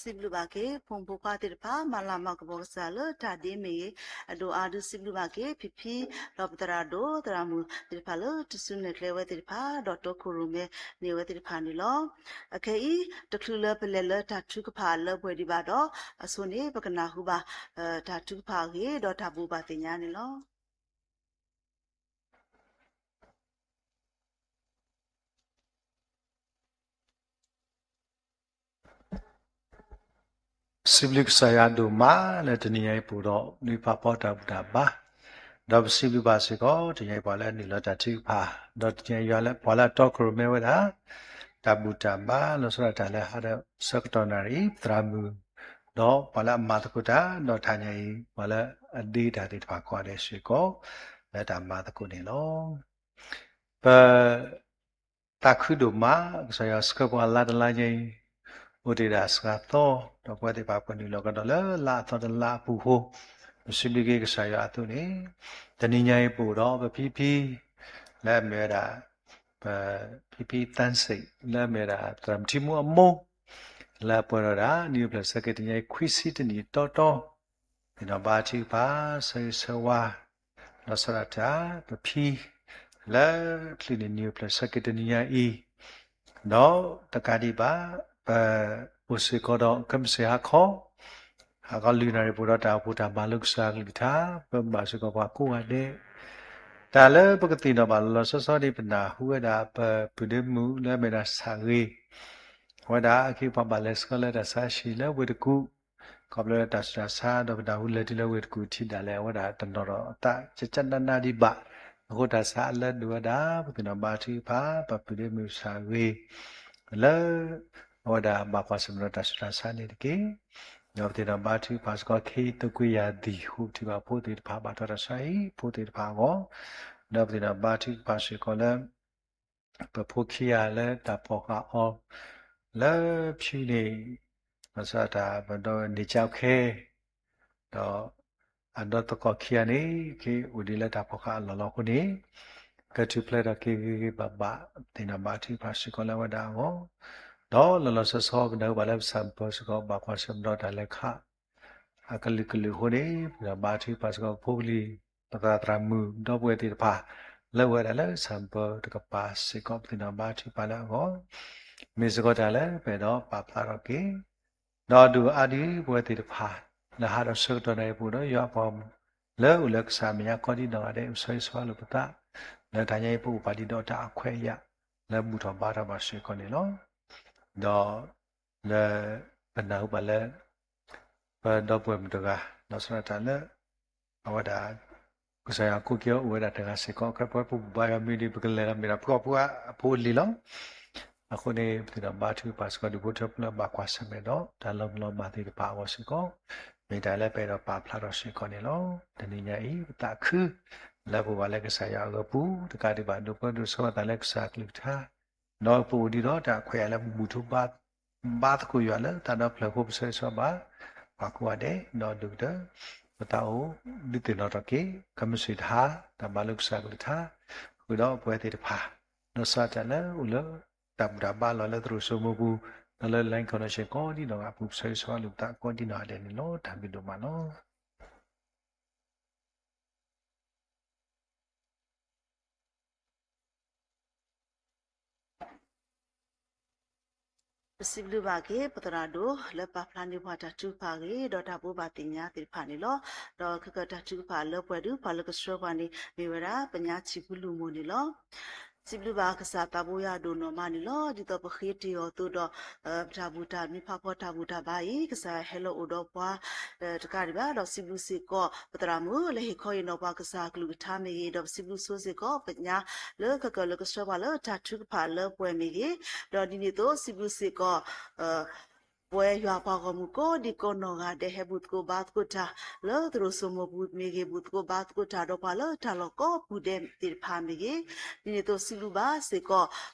စံးဘျုးဘၣ်က့ၤ ဖိမုၣ်ဖိခွါသ့ၣ်တဖၣ် မၤလၤမၤကပီၤကစၢ်လၢတၢ်ဒ့မ့ၢ်ဂ့ၤ, အဒိၣ်အါဒုးစံးဘျုးဘၣ်က့ၤ ဖံဖံ ဒီးပသရၣ်ဒိၣ်သရၣ်မုၣ်သ့ၣ်တဖၣ်လၢ တစုနဲၣ်ကျဲဝဲသ့ၣ်တဖၣ် ဒီးတိခိၣ်ရိၣ်မဲန့ၢ်ဝဲသ့ၣ်တဖၣ်န့ၣ်လီၤ. အခဲအံၤ တချုးလၢပလဲၤလၢတၢ်ထုကဖၣ်အလၢပှဲၤဒံးဘၣ်ဒီး အဆိန့ၣ် ပကနၢ်ဟူဘၣ် တၢ်ထုကဖၣ်အဂ့ၢ် ဒီးတၢ်ဘိးဘၣ်သ့ၣ်ညါန့ၣ်လီၤ. စံးဘျုးကစၢ်ယွၤဒိၣ်မးလၢတနံၤညါအံၤပူၤဒီး နွံဖးဖီတၢ်ဘူၣ်တၢ်ဘါ, ဒီးပစံးဘျုးဘၣ်စ့ၢ်ကီး တနံၤညါအံၤပှၤလၢအနုာ်လီၤတၢ်ထုကဖၣ်, ဒီးတနံၤညါယွၤလၢပှၤလၢအတီခိၣ်ရိၣ်မဲဝဲဒၣ် တၢ်ဘူၣ်တၢ်ဘါ လီၤဆီဒၣ်တၢ်လၢဟါဒီးဆၢကတီၢ်နၣ်ရံၣ် ပသရၣ်မုၣ်, ဒီးပှၤလၢအမၤသကိးတၢ် ဒီးတနံၤညါအံၤ ပှၤလၢအဒ့တၢ်သ့ၣ်တဖၣ်ကိးဂၤဒဲးစ့ၢ်ကီး လၢတၢ်မၤသကိးန့ၣ်လီၤ. ပ သးခုဒိၣ်မး ကစၢ်ယွၤဆှၢပှၤလါတလါညါအံၤ အိၣ်တ့ၢ်ဒၣ်စှၤသီ, ဒီးပဝဲသ့ၣ်တဖၣ်ပနုာ်လီၤကဒီးလၢလါအသီတလါအပူၤအဃိ, ပစံးဘျုးက့ၤကစၢ်ယွၤအသိးန့ၣ်, တနံၤညါအံၤပအိၣ်ဒီးပဖံဖံ လၢအမ့ၢ်ဝဲဒၣ် ပဖံဖံသန်းစိတ် လၢအမ့ၢ်ဝဲဒၣ်သရၣ်မုၣ်ထံမူအမိၢ် လၢအပှဲၤဒီးဒၣ် နံၣ်အိၣ်ဖျဲၣ်ဆၢက့ၤတနံၤညါအံၤ ခွံဆံတနံၣ်တီတီ သ့ၣ်နီၣ်ဘါထုကဖၣ် ဆၢဂ့ၤဆၢဝါ လီၤဆီဒၣ်တၢ် ပဖံ လၢချုးန့ၣ် နံၣ်အိၣ်ဖျဲၣ်ဆၢက့ၤတနံၤညါအံၤ, ဒီးတကးဒံးဘၣ် ပအိၣ်စ့ၢ်ကီးဒီးကမ့ၢ်စ့ၢ်ဟါခီ ဟါခီလွံၢ်နၣ်ရံၣ်ပူၤဒီးတၢ်အိၣ်ဖှိၣ်တၢ်မၤလိကစၢ်အကလုၢ်ကထါ ပဘၣ်စ့ၢ်ကီးပှၤကိးဂၤဒဲး, တၢ်လၢပကသ့ၣ်နီၣ်ဘၣ်လီၤလီၤဆီဆီန့ၣ် ပနၢ်ဟူဝဲဒၣ်ပပုၢ်ဒ့မုၣ်လၢအမ့ၢ်ဒၣ်ဆၣ်ဂ့ၤ အဝဲဒၣ်အခံပှၤဘၣ်လဲၤဆှၢလၢတၢ်ဆါဟံၣ်လၢဝ့ၢ်တကူၣ်, ခီဖျိလၢတၢ်ဆူးတၢ်ဆါ ဒီးပနၢ်ဟူလဲၤတုၤလၢဝ့ၢ်တကူၣ်ထံးဒၣ်လဲာ် အဝဲဒၣ်တနီၤဒီးအသးကကနးနးဒံးဘၣ်, အဃိတၢ်ဆါအလၢဒိၣ်ဝဲဒၣ် ပသ့ၣ်နီၣ်ဘါထုကဖၣ် ပပုၢ်ဒ့မုၣ်ဆၣ်ဂ့ၤ လၢ အဝဲဒၣ်ဘၣ်ကွၢ်ဆၢၣ်မဲာ်ဒီးတၢ်ဆူးတၢ်ဆါန့ၣ်တက့ၢ်. ဒီးပသ့ၣ်နီၣ်ဘါထုကဖၣ်စ့ၢ်ကီး ခ့သုးကွံယၤသံၣ် ဃုထံၣ်ဘၣ်ဖိသ့ၣ်တဖၣ် ဘၣ်ထွဲတၢ်ဆါဟံၣ်ဖိသ့ၣ်တဖၣ်အဂီၢ်, ဒီးပသ့ၣ်နီၣ်ဘါထုကဖၣ်စ့ၢ်ကီးလၢ ပဖိခံဂၤလၢတၢ်ဖီၣ်ဃာ်အီၤ လၢဖၠူန့ၣ် ဘၣ်ဆၣ်တၢ်ပဒီးန့ၢ်ကၠီခဲ ဒီး အဒီသကိးခံဂၤန့ၣ် က့ၤအိၣ်ဒံးလၢတၢ်ဖီၣ်ဃာ်အလီၢ်လီၤအဃိန့ၣ် ကထူၣ်ဖျဲးထီၣ်က့ၤဂ့ၤဂ့ၤဘၣ်ဘၣ် ပသ့ၣ်နီၣ်ဘါထုကဖၣ်စ့ၢ်ကီးလၢအဝဲဒၣ်အဂီၢ်, ဒီးလီၤလီၤဆီဆီပနၢ်ဟူဘၣ်လၢပဆၣ်ပၢၢ်စ့ၢ်ကီး ဘၣ်ကွၢ်ဆၢၣ်မဲာ်ဒီးတၢ်လဲၤခး အကလုာ်ကလုာ်အဃိန့ၣ် ပသ့ၣ်နီၣ်ဘါထုကဖၣ်စ့ၢ်ကီး ပဖိပလံၤ ပသရၣ်သရၣ်မုၣ် ဒီပုၢ်ဝဲၢ်သ့ၣ်တဖၣ် လၢအဝဲဒၣ်လၢဆၣ်ပၢၢ်တကပၤစ့ၢ်ကီး ပသ့ၣ်နီၣ်ဘါထုကဖၣ်လၢအဂီၢ်, မ့ၢ်စ့ၢ်ကီးတၢ်လၢပအဲၣ်ဒိးပာ်ဖျါထီၣ်က့ၤ ဒီးဒုးအါဒုးပဝဲသ့ၣ်တဖၣ် လၢဟါဒီးဆၢကတီၢ်နၣ်ရံၣ်ပူၤဒီး ယွၤအပှၤမုၣ် လၢအိၣ်လၢကစၢ်အမဲာ်ညါကိးဒံးနီၢ်ဂၤဒဲး အိၣ်ဆၢဂ့ၤဆၢဝါလိာ်ပသး လၢတၢ်ညါအံၤပအိၣ်ပာ်ဒံးဒီးတၢ်အခွဲးအယာ် လၢဘူၣ်ထီၣ်ဘါထီၣ်ဘၣ်စ့ၢ်ကီးန့ၣ်လီၤ. ဒီး လၢပနၢ်ဟူဘၣ်လၢ ပဒီပုၢ်ဝဲၢ်မုၣ်တဂၤ လီၤဆီဒၣ်တၢ်လၢ အဝဲဒၣ် ကစၢ်ယွၤကိးက့ၤအီၤအိၣ်ဝဲဒၣ်တဂၤစ့ၢ်ကီး ခဲပဝဲပဘူၣ်ဘါယွၤမ့ၢ်ဒ် ပကလဲၤဒီးမ့ၢ်ဒၣ်ပှၤဖိအဖိအဖိအလံၤလီၤ. အဃိန့ၣ် ပသ့ၣ်နီၣ်ဘါထုကဖၣ်စ့ၢ်ကီး ဒူၣ်ဖိထၢဖိလၢအဘၣ်ကွၢ်ဆၢၣ်မဲာ်ဒီး တၢ်လီၤမုၢ်လီၤမၢ်သ့ၣ်တဖၣ်အဂီၢ်စ့ၢ်ကီး မ့ၢ်တၢ်လၢပအဲၣ်ဒိးပာ်ဖျါထီၣ်စ့ၢ်ကီးန့ၣ်လီၤ. တနံၤညါအံၤ ပသးခု လၢပအိၣ်ဘၣ်လၢကစၢ်ယွၤအဂီၢ်ပူၤ တကးဒံးဘၣ် ဒိးပၢဒိးဆှၢပသးလၢကစၢ်အကလုၢ်ကထါ ဒီးပအိၣ်ဒံးဒီးတၢ်အခွဲးအယာ်လၢပဘူၣ်ထီၣ်ဘါ ဘါသကိးယွၤလၢတၢ်ဒီဖျၢၣ်အဃိ ပဆၢဂ့ၤဆၢဝါဘၣ် ပှၤကိးဂၤဒဲး ဒီးဒိၣ်ကတၢၢ် ပသးအိၣ်ဒုးသ့ၣ်နီၣ်ထီၣ်က့ၤ ကမ့ၢ်စ့ၢ်တဟါ တၢ်မၤလိကစၢ်အကလုၢ်ကထါ ဃုာ်ဒီးပဝဲသ့ၣ်တဖၣ် လီၤဆီဒၣ်တၢ်လၢအိၣ်လၢ တၢ်ဘူၣ်တၢ်ဘါလီၤလၢသရိာ်စိမိၤပူၤ ဒီးလၢ line connection ကိးဒံးနီၢ်ဂၤအပူၤ ပဆၢဂ့ၤဆၢဝါလိာ်ပသးကိးဒံးနီၢ်ဂၤဒဲးန့ၣ်လီၤ. တၢ်ဘျုးဒိၣ်မးလီၤ. ပစံးဘျုးဘၣ်က့ၤ ပသရၣ်ဒိၣ် လၢပာ်ဖျါန့ၢ်ပှၤတၢ်ထုကဖၣ်အဂ့ၢ် ဒီးတၢ်ဘိးဘၣ်သ့ၣ်ညါသ့ၣ်တဖၣ်န့ၣ်လီၤ. ဒီးခဲကၢၢ်တၢ်ထုကဖၣ်လၢပှဲၤဒုး ပှၤလၢကဆှၢပှၤန့ၣ် မ့ၢ်ဝဲဒၣ် ပညါဆံးဖုလူၤမိၢ်န့ၣ်လီၤ. စံးဘျုးဘၣ်ကစၢ်သးဘိယွၤဒိၣ်နီၢ်မးန့ၣ်လီၤ. ဒ်သိးပဃ့တ့ၢ်အီၤအသိးဒီး ပတၢ်ဘူၣ်တၢ်မံဖးဖီတၢ်ဘူၣ်တၢ်ဘါအံၤ ကစၢ်ဟဲလီၤအိၣ်ဒီးပှၤ တကးဒံးဘၣ် ဒီးစံးဘျုးစ့ၢ်ကီး ပသရၣ်မုၣ်လၢဟ့ၣ်ခီဟ့ၣ်နီၤပှၤကစၢ်အကလုၢ်ကထါမ့ၢ်ဂ့ၤ, ဒီးပစံးဘျုးဆိစ့ၢ်ကီး ပညါလၢကကၢၢ်လၢကဆှၢပှၤလၢတၢ်ထုကဖၣ်လၢပှဲၤမ့ၢ်ဂ့ၤ, ဒီးဒ်န့ၣ်အသိးစံးဘျုးစ့ၢ်ကီး ပဝဲယွၤပှၤဂီၢ်မုၢ်ကိးဒံးကိးနီၢ်ဂၤဒဲး ဟဲဘူၣ်သကိးဘါသကိးတၢ် လၢသရိာ်စိမိၤပူၤမ့ၢ်ဂ့ၤ, ဘူၣ်သကိးဘါသကိးတၢ်ဒီးပှၤလၢတၢ်လီၢ်ကိးပူၤဒဲးသ့ၣ်တဖၣ်မ့ၢ်ဂ့ၤ, ဒ်န့ၣ်အသိးစံးဘျုးဘၣ်စ့ၢ်ကီး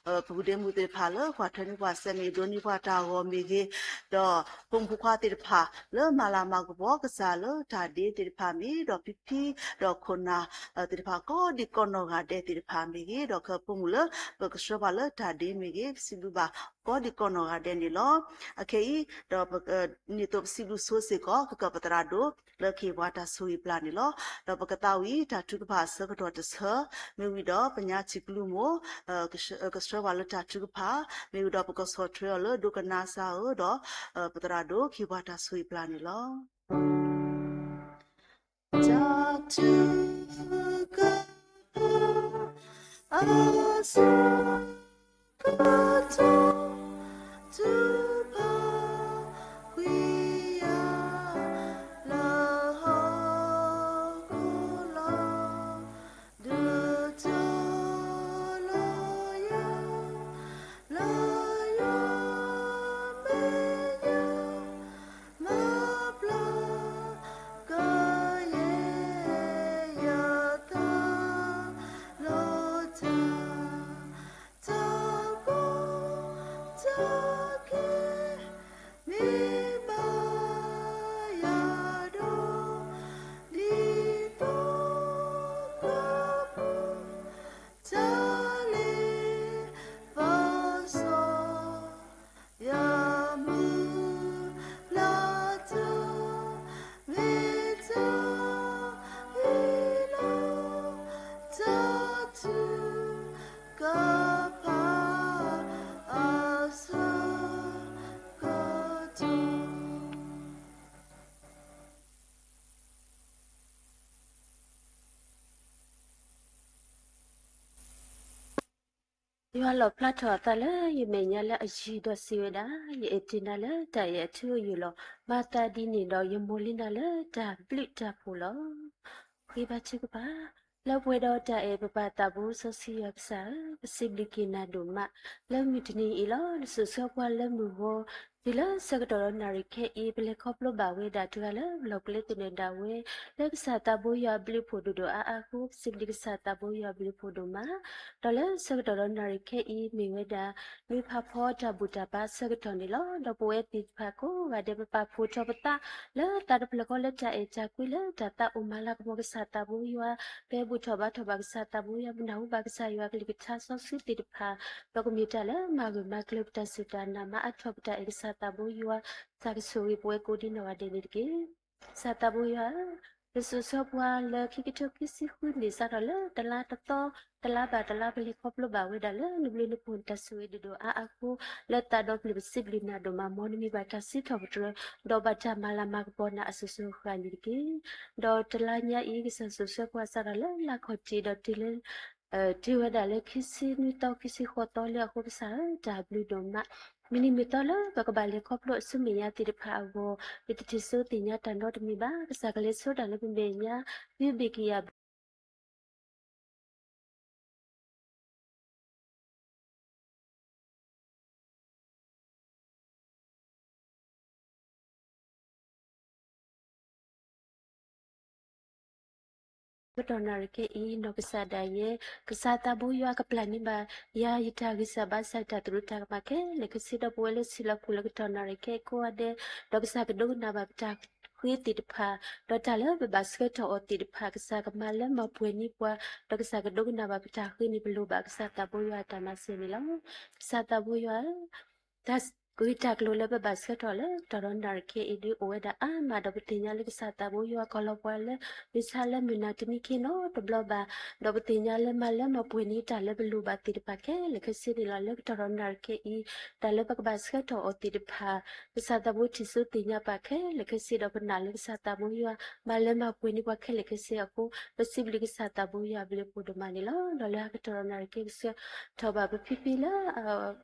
ပပုၢ်ဒ့မုၣ်သ့ၣ်တဖၣ်လၢကွၢ်ထွဲန့ၢ်ပှၤစဲမ့ၢ်ဂ့ၤ, ဒိးန့ၢ်ပှၤတၢ်ဂီၤမ့ၢ်ဂ့ၤ, ဒီးဖိမုၣ်ဖိခွါသ့ၣ်တဖၣ်လၢမၤလၤမၤကပီၤကစၢ်လၢတၢ်ဒ့သ့ၣ်တဖၣ်မ့ၢ်, ဒီးဖံဖံ ဒီးခိၣ်နၢ်သ့ၣ်တဖၣ်ကိးဒံးကိးနီၢ်ဂၤဒဲးသ့ၣ်တဖၣ်မ့ၢ်ဂ့ၤ, ဒီးခဲဖိမုၣ်လၢပကဆှၢပှၤလၢတၢ်ဒ့မ့ၢ်ဂ့ၤ, ပစံးဘျုးဘၣ်ကိးဒံးကိးနီၢ်ဂၤဒဲးန့ၣ်လီၤ. အခဲအံၤ ဒီးဒ်သိးပစံးဘျုးဆိစ့ၢ်ကီး ကကပသရၣ်ဒိၣ် လၢကဟ့ၣ်ပှၤတၢ်ဆိၣ်ဂ့ၤပျၢ်န့ၣ်လီၤ. ဒီးပကသးဝံၣ်တၢ်ထုကဖၣ်အဆၢကတီၢ်တဆၢ မ့ၢ်ဝံၤဒီးပညါထံၣ်ကလုၢ်မိၢ် ကဆှၢပှၤလၢတၢ်ထုကဖၣ် မ့ၢ်ဝံၤဒီးပကဆီၣ်ထွဲအီၤလၢဒိကနၣ်စၢ်ဧၢ ဒီးပသရၣ်ဒိၣ်ကဟ့ၣ်ပှၤတၢ်ဆိၣ်ဂ့ၤပျၢ်န့ၣ်လီၤ. တၢ်ထုကဖၣ် အဆၢကတီၢ် ထုကဖၣ်ကွံာ်ယၤ လၢဟီၣ်ခိၣ်လီၤ. ဒုးတီၤလီၤယၤ လၢယွၤမဲာ်ညါ မၤပျၢ် ကယဲၢ်ယသး လီၤတၢ် တၢ်ဘီတၢ်ကဲ မ့ၢ်ဘၣ်ယၤဒီး ဒ်သိးကပူၤ တၢ်လ့ပစီ ယမုၢ်လၢ်တၢ် မ့ၢ်တၢ်အံၤလီၤ. တၢ်ထုကဖၣ် အဆၢကတီၢ် ယွၤလီၣ်ဖျါထီၣ်အသးလၢယမဲာ်ညါလၢအယံၤဒီးစံးဝဲဒၣ်, ယအဲၣ်တ့ၢ်နၤလၢတၢ်အဲၣ်အထၢအယိာ်လီၤ. မၤသးဒ်န့ၣ်ဒီး ယမိၢ်လံနၤလၢတၢ်ဘျုးတၢ်ဖှိၣ်လီၤ. ဃ့ဘါထုကဖၣ်, လၢပှဲၤဒီးတၢ်အဲၣ်ပပၢ်သးဘိစီဆှံယွၤကစၢ်ဧၢ, ပစံးဘျုးက့ၤနၤဒိၣ်မး လၢမုၢ်တနံၤအံၤလီၤ. နစိာ်ဆှၢပှၤလၢမုၢ်ဂီၤ တုၤလၢဆၢကတီၢ်ဒီးနၣ်ရံၣ်ခဲအံၤ ပလဲၤခီဖျိဘၣ်ဝဲဒၣ်တဂၤလၢပလီၢ်ကျဲသနၢၣ်ဒၣ်ဝဲ လၢကစၢ်သးဘိယွၤအဘျုးအဖှိၣ်ဒိၣ်ဒိၣ်အါအါအဃိ ပစံးဘျုးကစၢ်သးဘိယွၤအဘျုးအဖှိၣ်ဒိၣ်မး, ဒီးလၢဆၢကတီၢ်ဒီးနၣ်ရံၣ်ခဲအံၤ မ့ၢ်ဝဲဒၣ် နွံဖးဖီတၢ်ဘူၣ်တၢ်ဘါဆၢကတီၢ်န့ၣ်လီၤ. ဒီးပဝဲသ့ၣ်တဖၣ်ကိးဂၤဒဲး ပပာ်ဖှိၣ်ထီၣ်ပသး လၢသးတဖျၢၣ်ဃီလၢတၢ်အဲၣ်တၢ်ကွံလၢတၢ်သးအိၣ်မၤလၤကပီၤကစၢ်သးဘိယွၤ, ပဟဲဘူၣ်ထီၣ်ဘါထီၣ်ဘၣ်ကစၢ်သးဘိယွၤ, ပနၢ်ဟူဘၣ်ကစၢ်ယွၤကလုၢ်ကထါစီဆှံသ့ၣ်တဖၣ်, ဒီးကမ့ၢ်တၢ်လၢမၤဂၢၢ်မၤကျၢၤပတၢ်စူၢ်တၢ်နာ် မၤအါထီၣ်ပတၢ်အဲၣ်ကစၢ်သးဘိယွၤ, ကစၢ်ကဆိၣ်ဂ့ၤပဝဲကိးဒံနီၢ်ဂၤဒဲးန့ၣ်တက့ၢ်. ကစၢ်သးဘိယွၤဧၢ, နစိာ်ဆှၢပှၤလၢခံကထိခံဆံဃုနံၣ်စးထီၣ်လၢတလါတသီ, တလါဘၣ်တလါ ပလဲၤခီဖျိဘၣ်ဝဲဒၣ်လၢနဘျုးနဖှိၣ်နတၢ်ဆိၣ်ဂ့ၤဒိၣ်ဒိၣ်အါအါအဃိ, လၢသးဒီဖျၢၣ်ပစံးဘျုးနၤဒိၣ်မး, မ်နမံၤဘၣ်တၢ်စံးထီၣ်ပတြၢၤ, ဒီးဘၣ်တၢ်မၤလၤမၤကပီၤနၤအစိၤစိၤအဃၣ်န့ၣ်တက့ၢ်. ဒီးတလါညါအံၤ ကစၢ်စိာ်ဆှၢပှၤစးထီၣ်လၢလါခီၣ်ထံးဒီးတုၤလၢ တုၤဝဲဒၣ်လၢခံဆံနွံသီ ခံဆံဃိးသီလၢအဃိ ကစၢ်ဧၢ တၢ်ဘျုးဒိၣ်မး, မုၢ်နံၤမုၢ်သီလၢပကဘၣ်လဲၤခီဖျိအဆူမဲာ်ညါသ့ၣ်တဖၣ်အဂီၢ် ပတထံၣ်စိသ့ၣ်ညါတၢ်နီတမံၤဘၣ်. ကစၢ်ကလဲၤဆိဒၣ်လၢပမဲာ်ညါ သုဘ့ၣ်ကယၤ ကတီၢ်နၣ်ရံၣ်ခဲအံၤ နီၢ်ကစၢ်ဒၣ်ယဲ, ကစၢ်သးဘိယွၤကပျၢ်န့ၢ်ဘၣ်ယၤ ယတၢ်ဂံၢ်စၢ်ဘါစၢ် တၢ်သရူးတၢ်ကမၣ်ခဲလၢာ်ခဲဆ့ ဒီးပဝဲလၢဆံးလီၤပူၤလၢကတီၢ်နၣ်ရံၣ်ခဲအံၤကိးဂၤဒဲး, ဒီးကစၢ်ကဒိကနၣ်ဘၣ်ပတၢ်ဃ့သ့ၣ်တဖၣ်, ဒီးတၢ်လၢပဘၣ်ဆှၢထီၣ်အီၤသ့ၣ်တဖၣ် ကစၢ်ကမၤလၢမၤပှဲၤန့ၢ်ပှၤ, ဒီးကစၢ်ကဒိကနၣ်ဘၣ်ပတၢ်ဃ့န့ၣ် ပလိၣ်ဘၣ်ကစၢ်သးဘိယွၤအတၢ်မၤစၢၤန့ၣ်လီၤ. ကစၢ်သးဘိယွၤဧၢ, တၢ်ဂ့ၢ်တၢ်ကျိၤလၢပဘၣ်ဆှၢထီၣ်လၢကတီၢ်ဒီးနၣ်ရံၣ်ခဲအံၤဒုးအိၣ်ဝဲဒၣ်အါမး ဒီးပသ့ၣ်ညါလၢကစၢ်သးဘိယွၤကီၢ်လီၤပှၤလၢ မုၢ်ဆါလၢမုၢ်နၤတမံခ့နီတဘျီဘၣ်, ဒီးပသ့ၣ်ညါလၢမၤလၢမၤပှဲၤန့ၢ်တၢ်လၢပလိၣ်ဘၣ်သ့ၣ်တဖၣ်ခဲလၢာ်ခဲဆ့န့ၣ်လီၤ. လၢကတီၢ်ဒီးနၣ်ရံၣ်ခဲအံၤ တၢ်လၢပကဘၣ်ဆှၢထီၣ်အီၤသ့ၣ်တဖၣ် ကစၢ်သးဘိထံၣ်စိသ့ၣ်ညါပှၤခဲလၢာ်ခဲဆ့ ဒီးပနာ်လၢကစၢ်သးဘိယွၤ မၤလၢမၤပှဲၤန့ၢ်ပှၤခဲလၢာ်ခဲဆ့အဃိ ပစံးဘျုးကစၢ်သးဘိယွၤအဘျုးအဖှိၣ်ဒိၣ်မးန့ၣ်လီၤ. ဒီးလၢဟဲကတီၢ်ဒီးနၣ်ရံၣ်ခဲအံၤ ကဆှၢထီၣ်ဘၣ်ပဖံဖံလၢ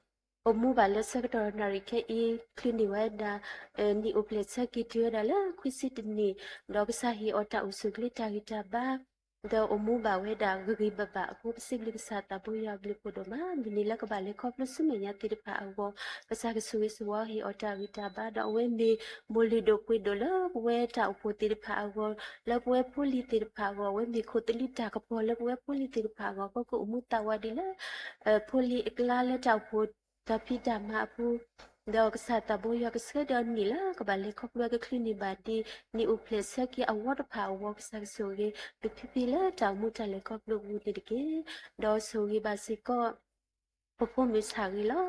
အိၣ်မူဘၣ်လၢဆၢကတီၢ်နၣ်ရံၣ်ခဲအံၤ ချုးန့ၢ်ဝဲဒၣ် နံၣ်အိၣ်ဖျဲၣ်ဆၢက့ၤတုၤဝဲဒၣ်လၢခွံဆံတနံၣ်, ဒီးကစၢ်ဟ့ၣ်အီၤတၢ်အိၣ်ဆူၣ်ချ့တၢ်ဂံၢ်တၢ်ဘါ, ဒီးအိၣ်မူဘၣ်ဝဲဒၣ်ဂ့ၤဂ့ၤဘၣ်ဘၣ်အဃိ ပစံးဘျုးကစၢ်သးဘိယွၤအဘျုးအဖှိၣ်ဒိၣ်မး. မုၢ်နံၤလၢကဘၣ်လဲၤခီဖျိဆူမဲာ်ညါသ့ၣ်တဖၣ်အဂီၢ် ကစၢ်ကဆိၣ်ဂ့ၤဆိၣ်ဝါဟ့ၣ်အီၤတၢ်ဂံၢ်တၢ်ဘါ, ဒီးအဝဲမ့ၢ်မိၢ်လုၢ်ဒိၣ်ပှ့ၤဒိၣ်လၢပဝဲတၢ်အိၣ်ဖှိၣ်သ့ၣ်တဖၣ်အဂီၢ်, လၢပဝဲဖိလံၤသ့ၣ်တဖၣ်အဂီၢ်, အဝဲမ့ၢ်ခိၣ်သလုးတၢ်ကပီၤလၢပဝဲဖိလံၤသ့ၣ်တဖၣ်အဂီၢ်, အဃိကအိၣ်မူသးဝးဒ်လၢ ဖိလံၤအကျါလၢတၢ်အိၣ်ဖှိၣ်တၢ်ဖံးတၢ်မၤအပူၤ, ဒီးကစၢ်သးဘိယွၤကဆှၢဒီးနံၣ်လၢကဘၣ်လဲၤခီဖျိကချုးန့ၢ်ဘၣ်ဒ် နံၣ်အိၣ်ဖျဲၣ်ဆၢက့ၤအဝီတဖၣ်အဂီၢ် ကစၢ်ကဆိၣ်ဂ့ၤ ပဖံဖံလၢတၢ်အိၣ်မူတၢ်လဲၤခီဖျိအပူၤန့ၣ်တက့ၢ်. ဒီးဆိၣ်ဂ့ၤဘၣ်စ့ၢ်ကီး ပဖိမုၣ်ဆၣ်ဂ့ၤလီၤ.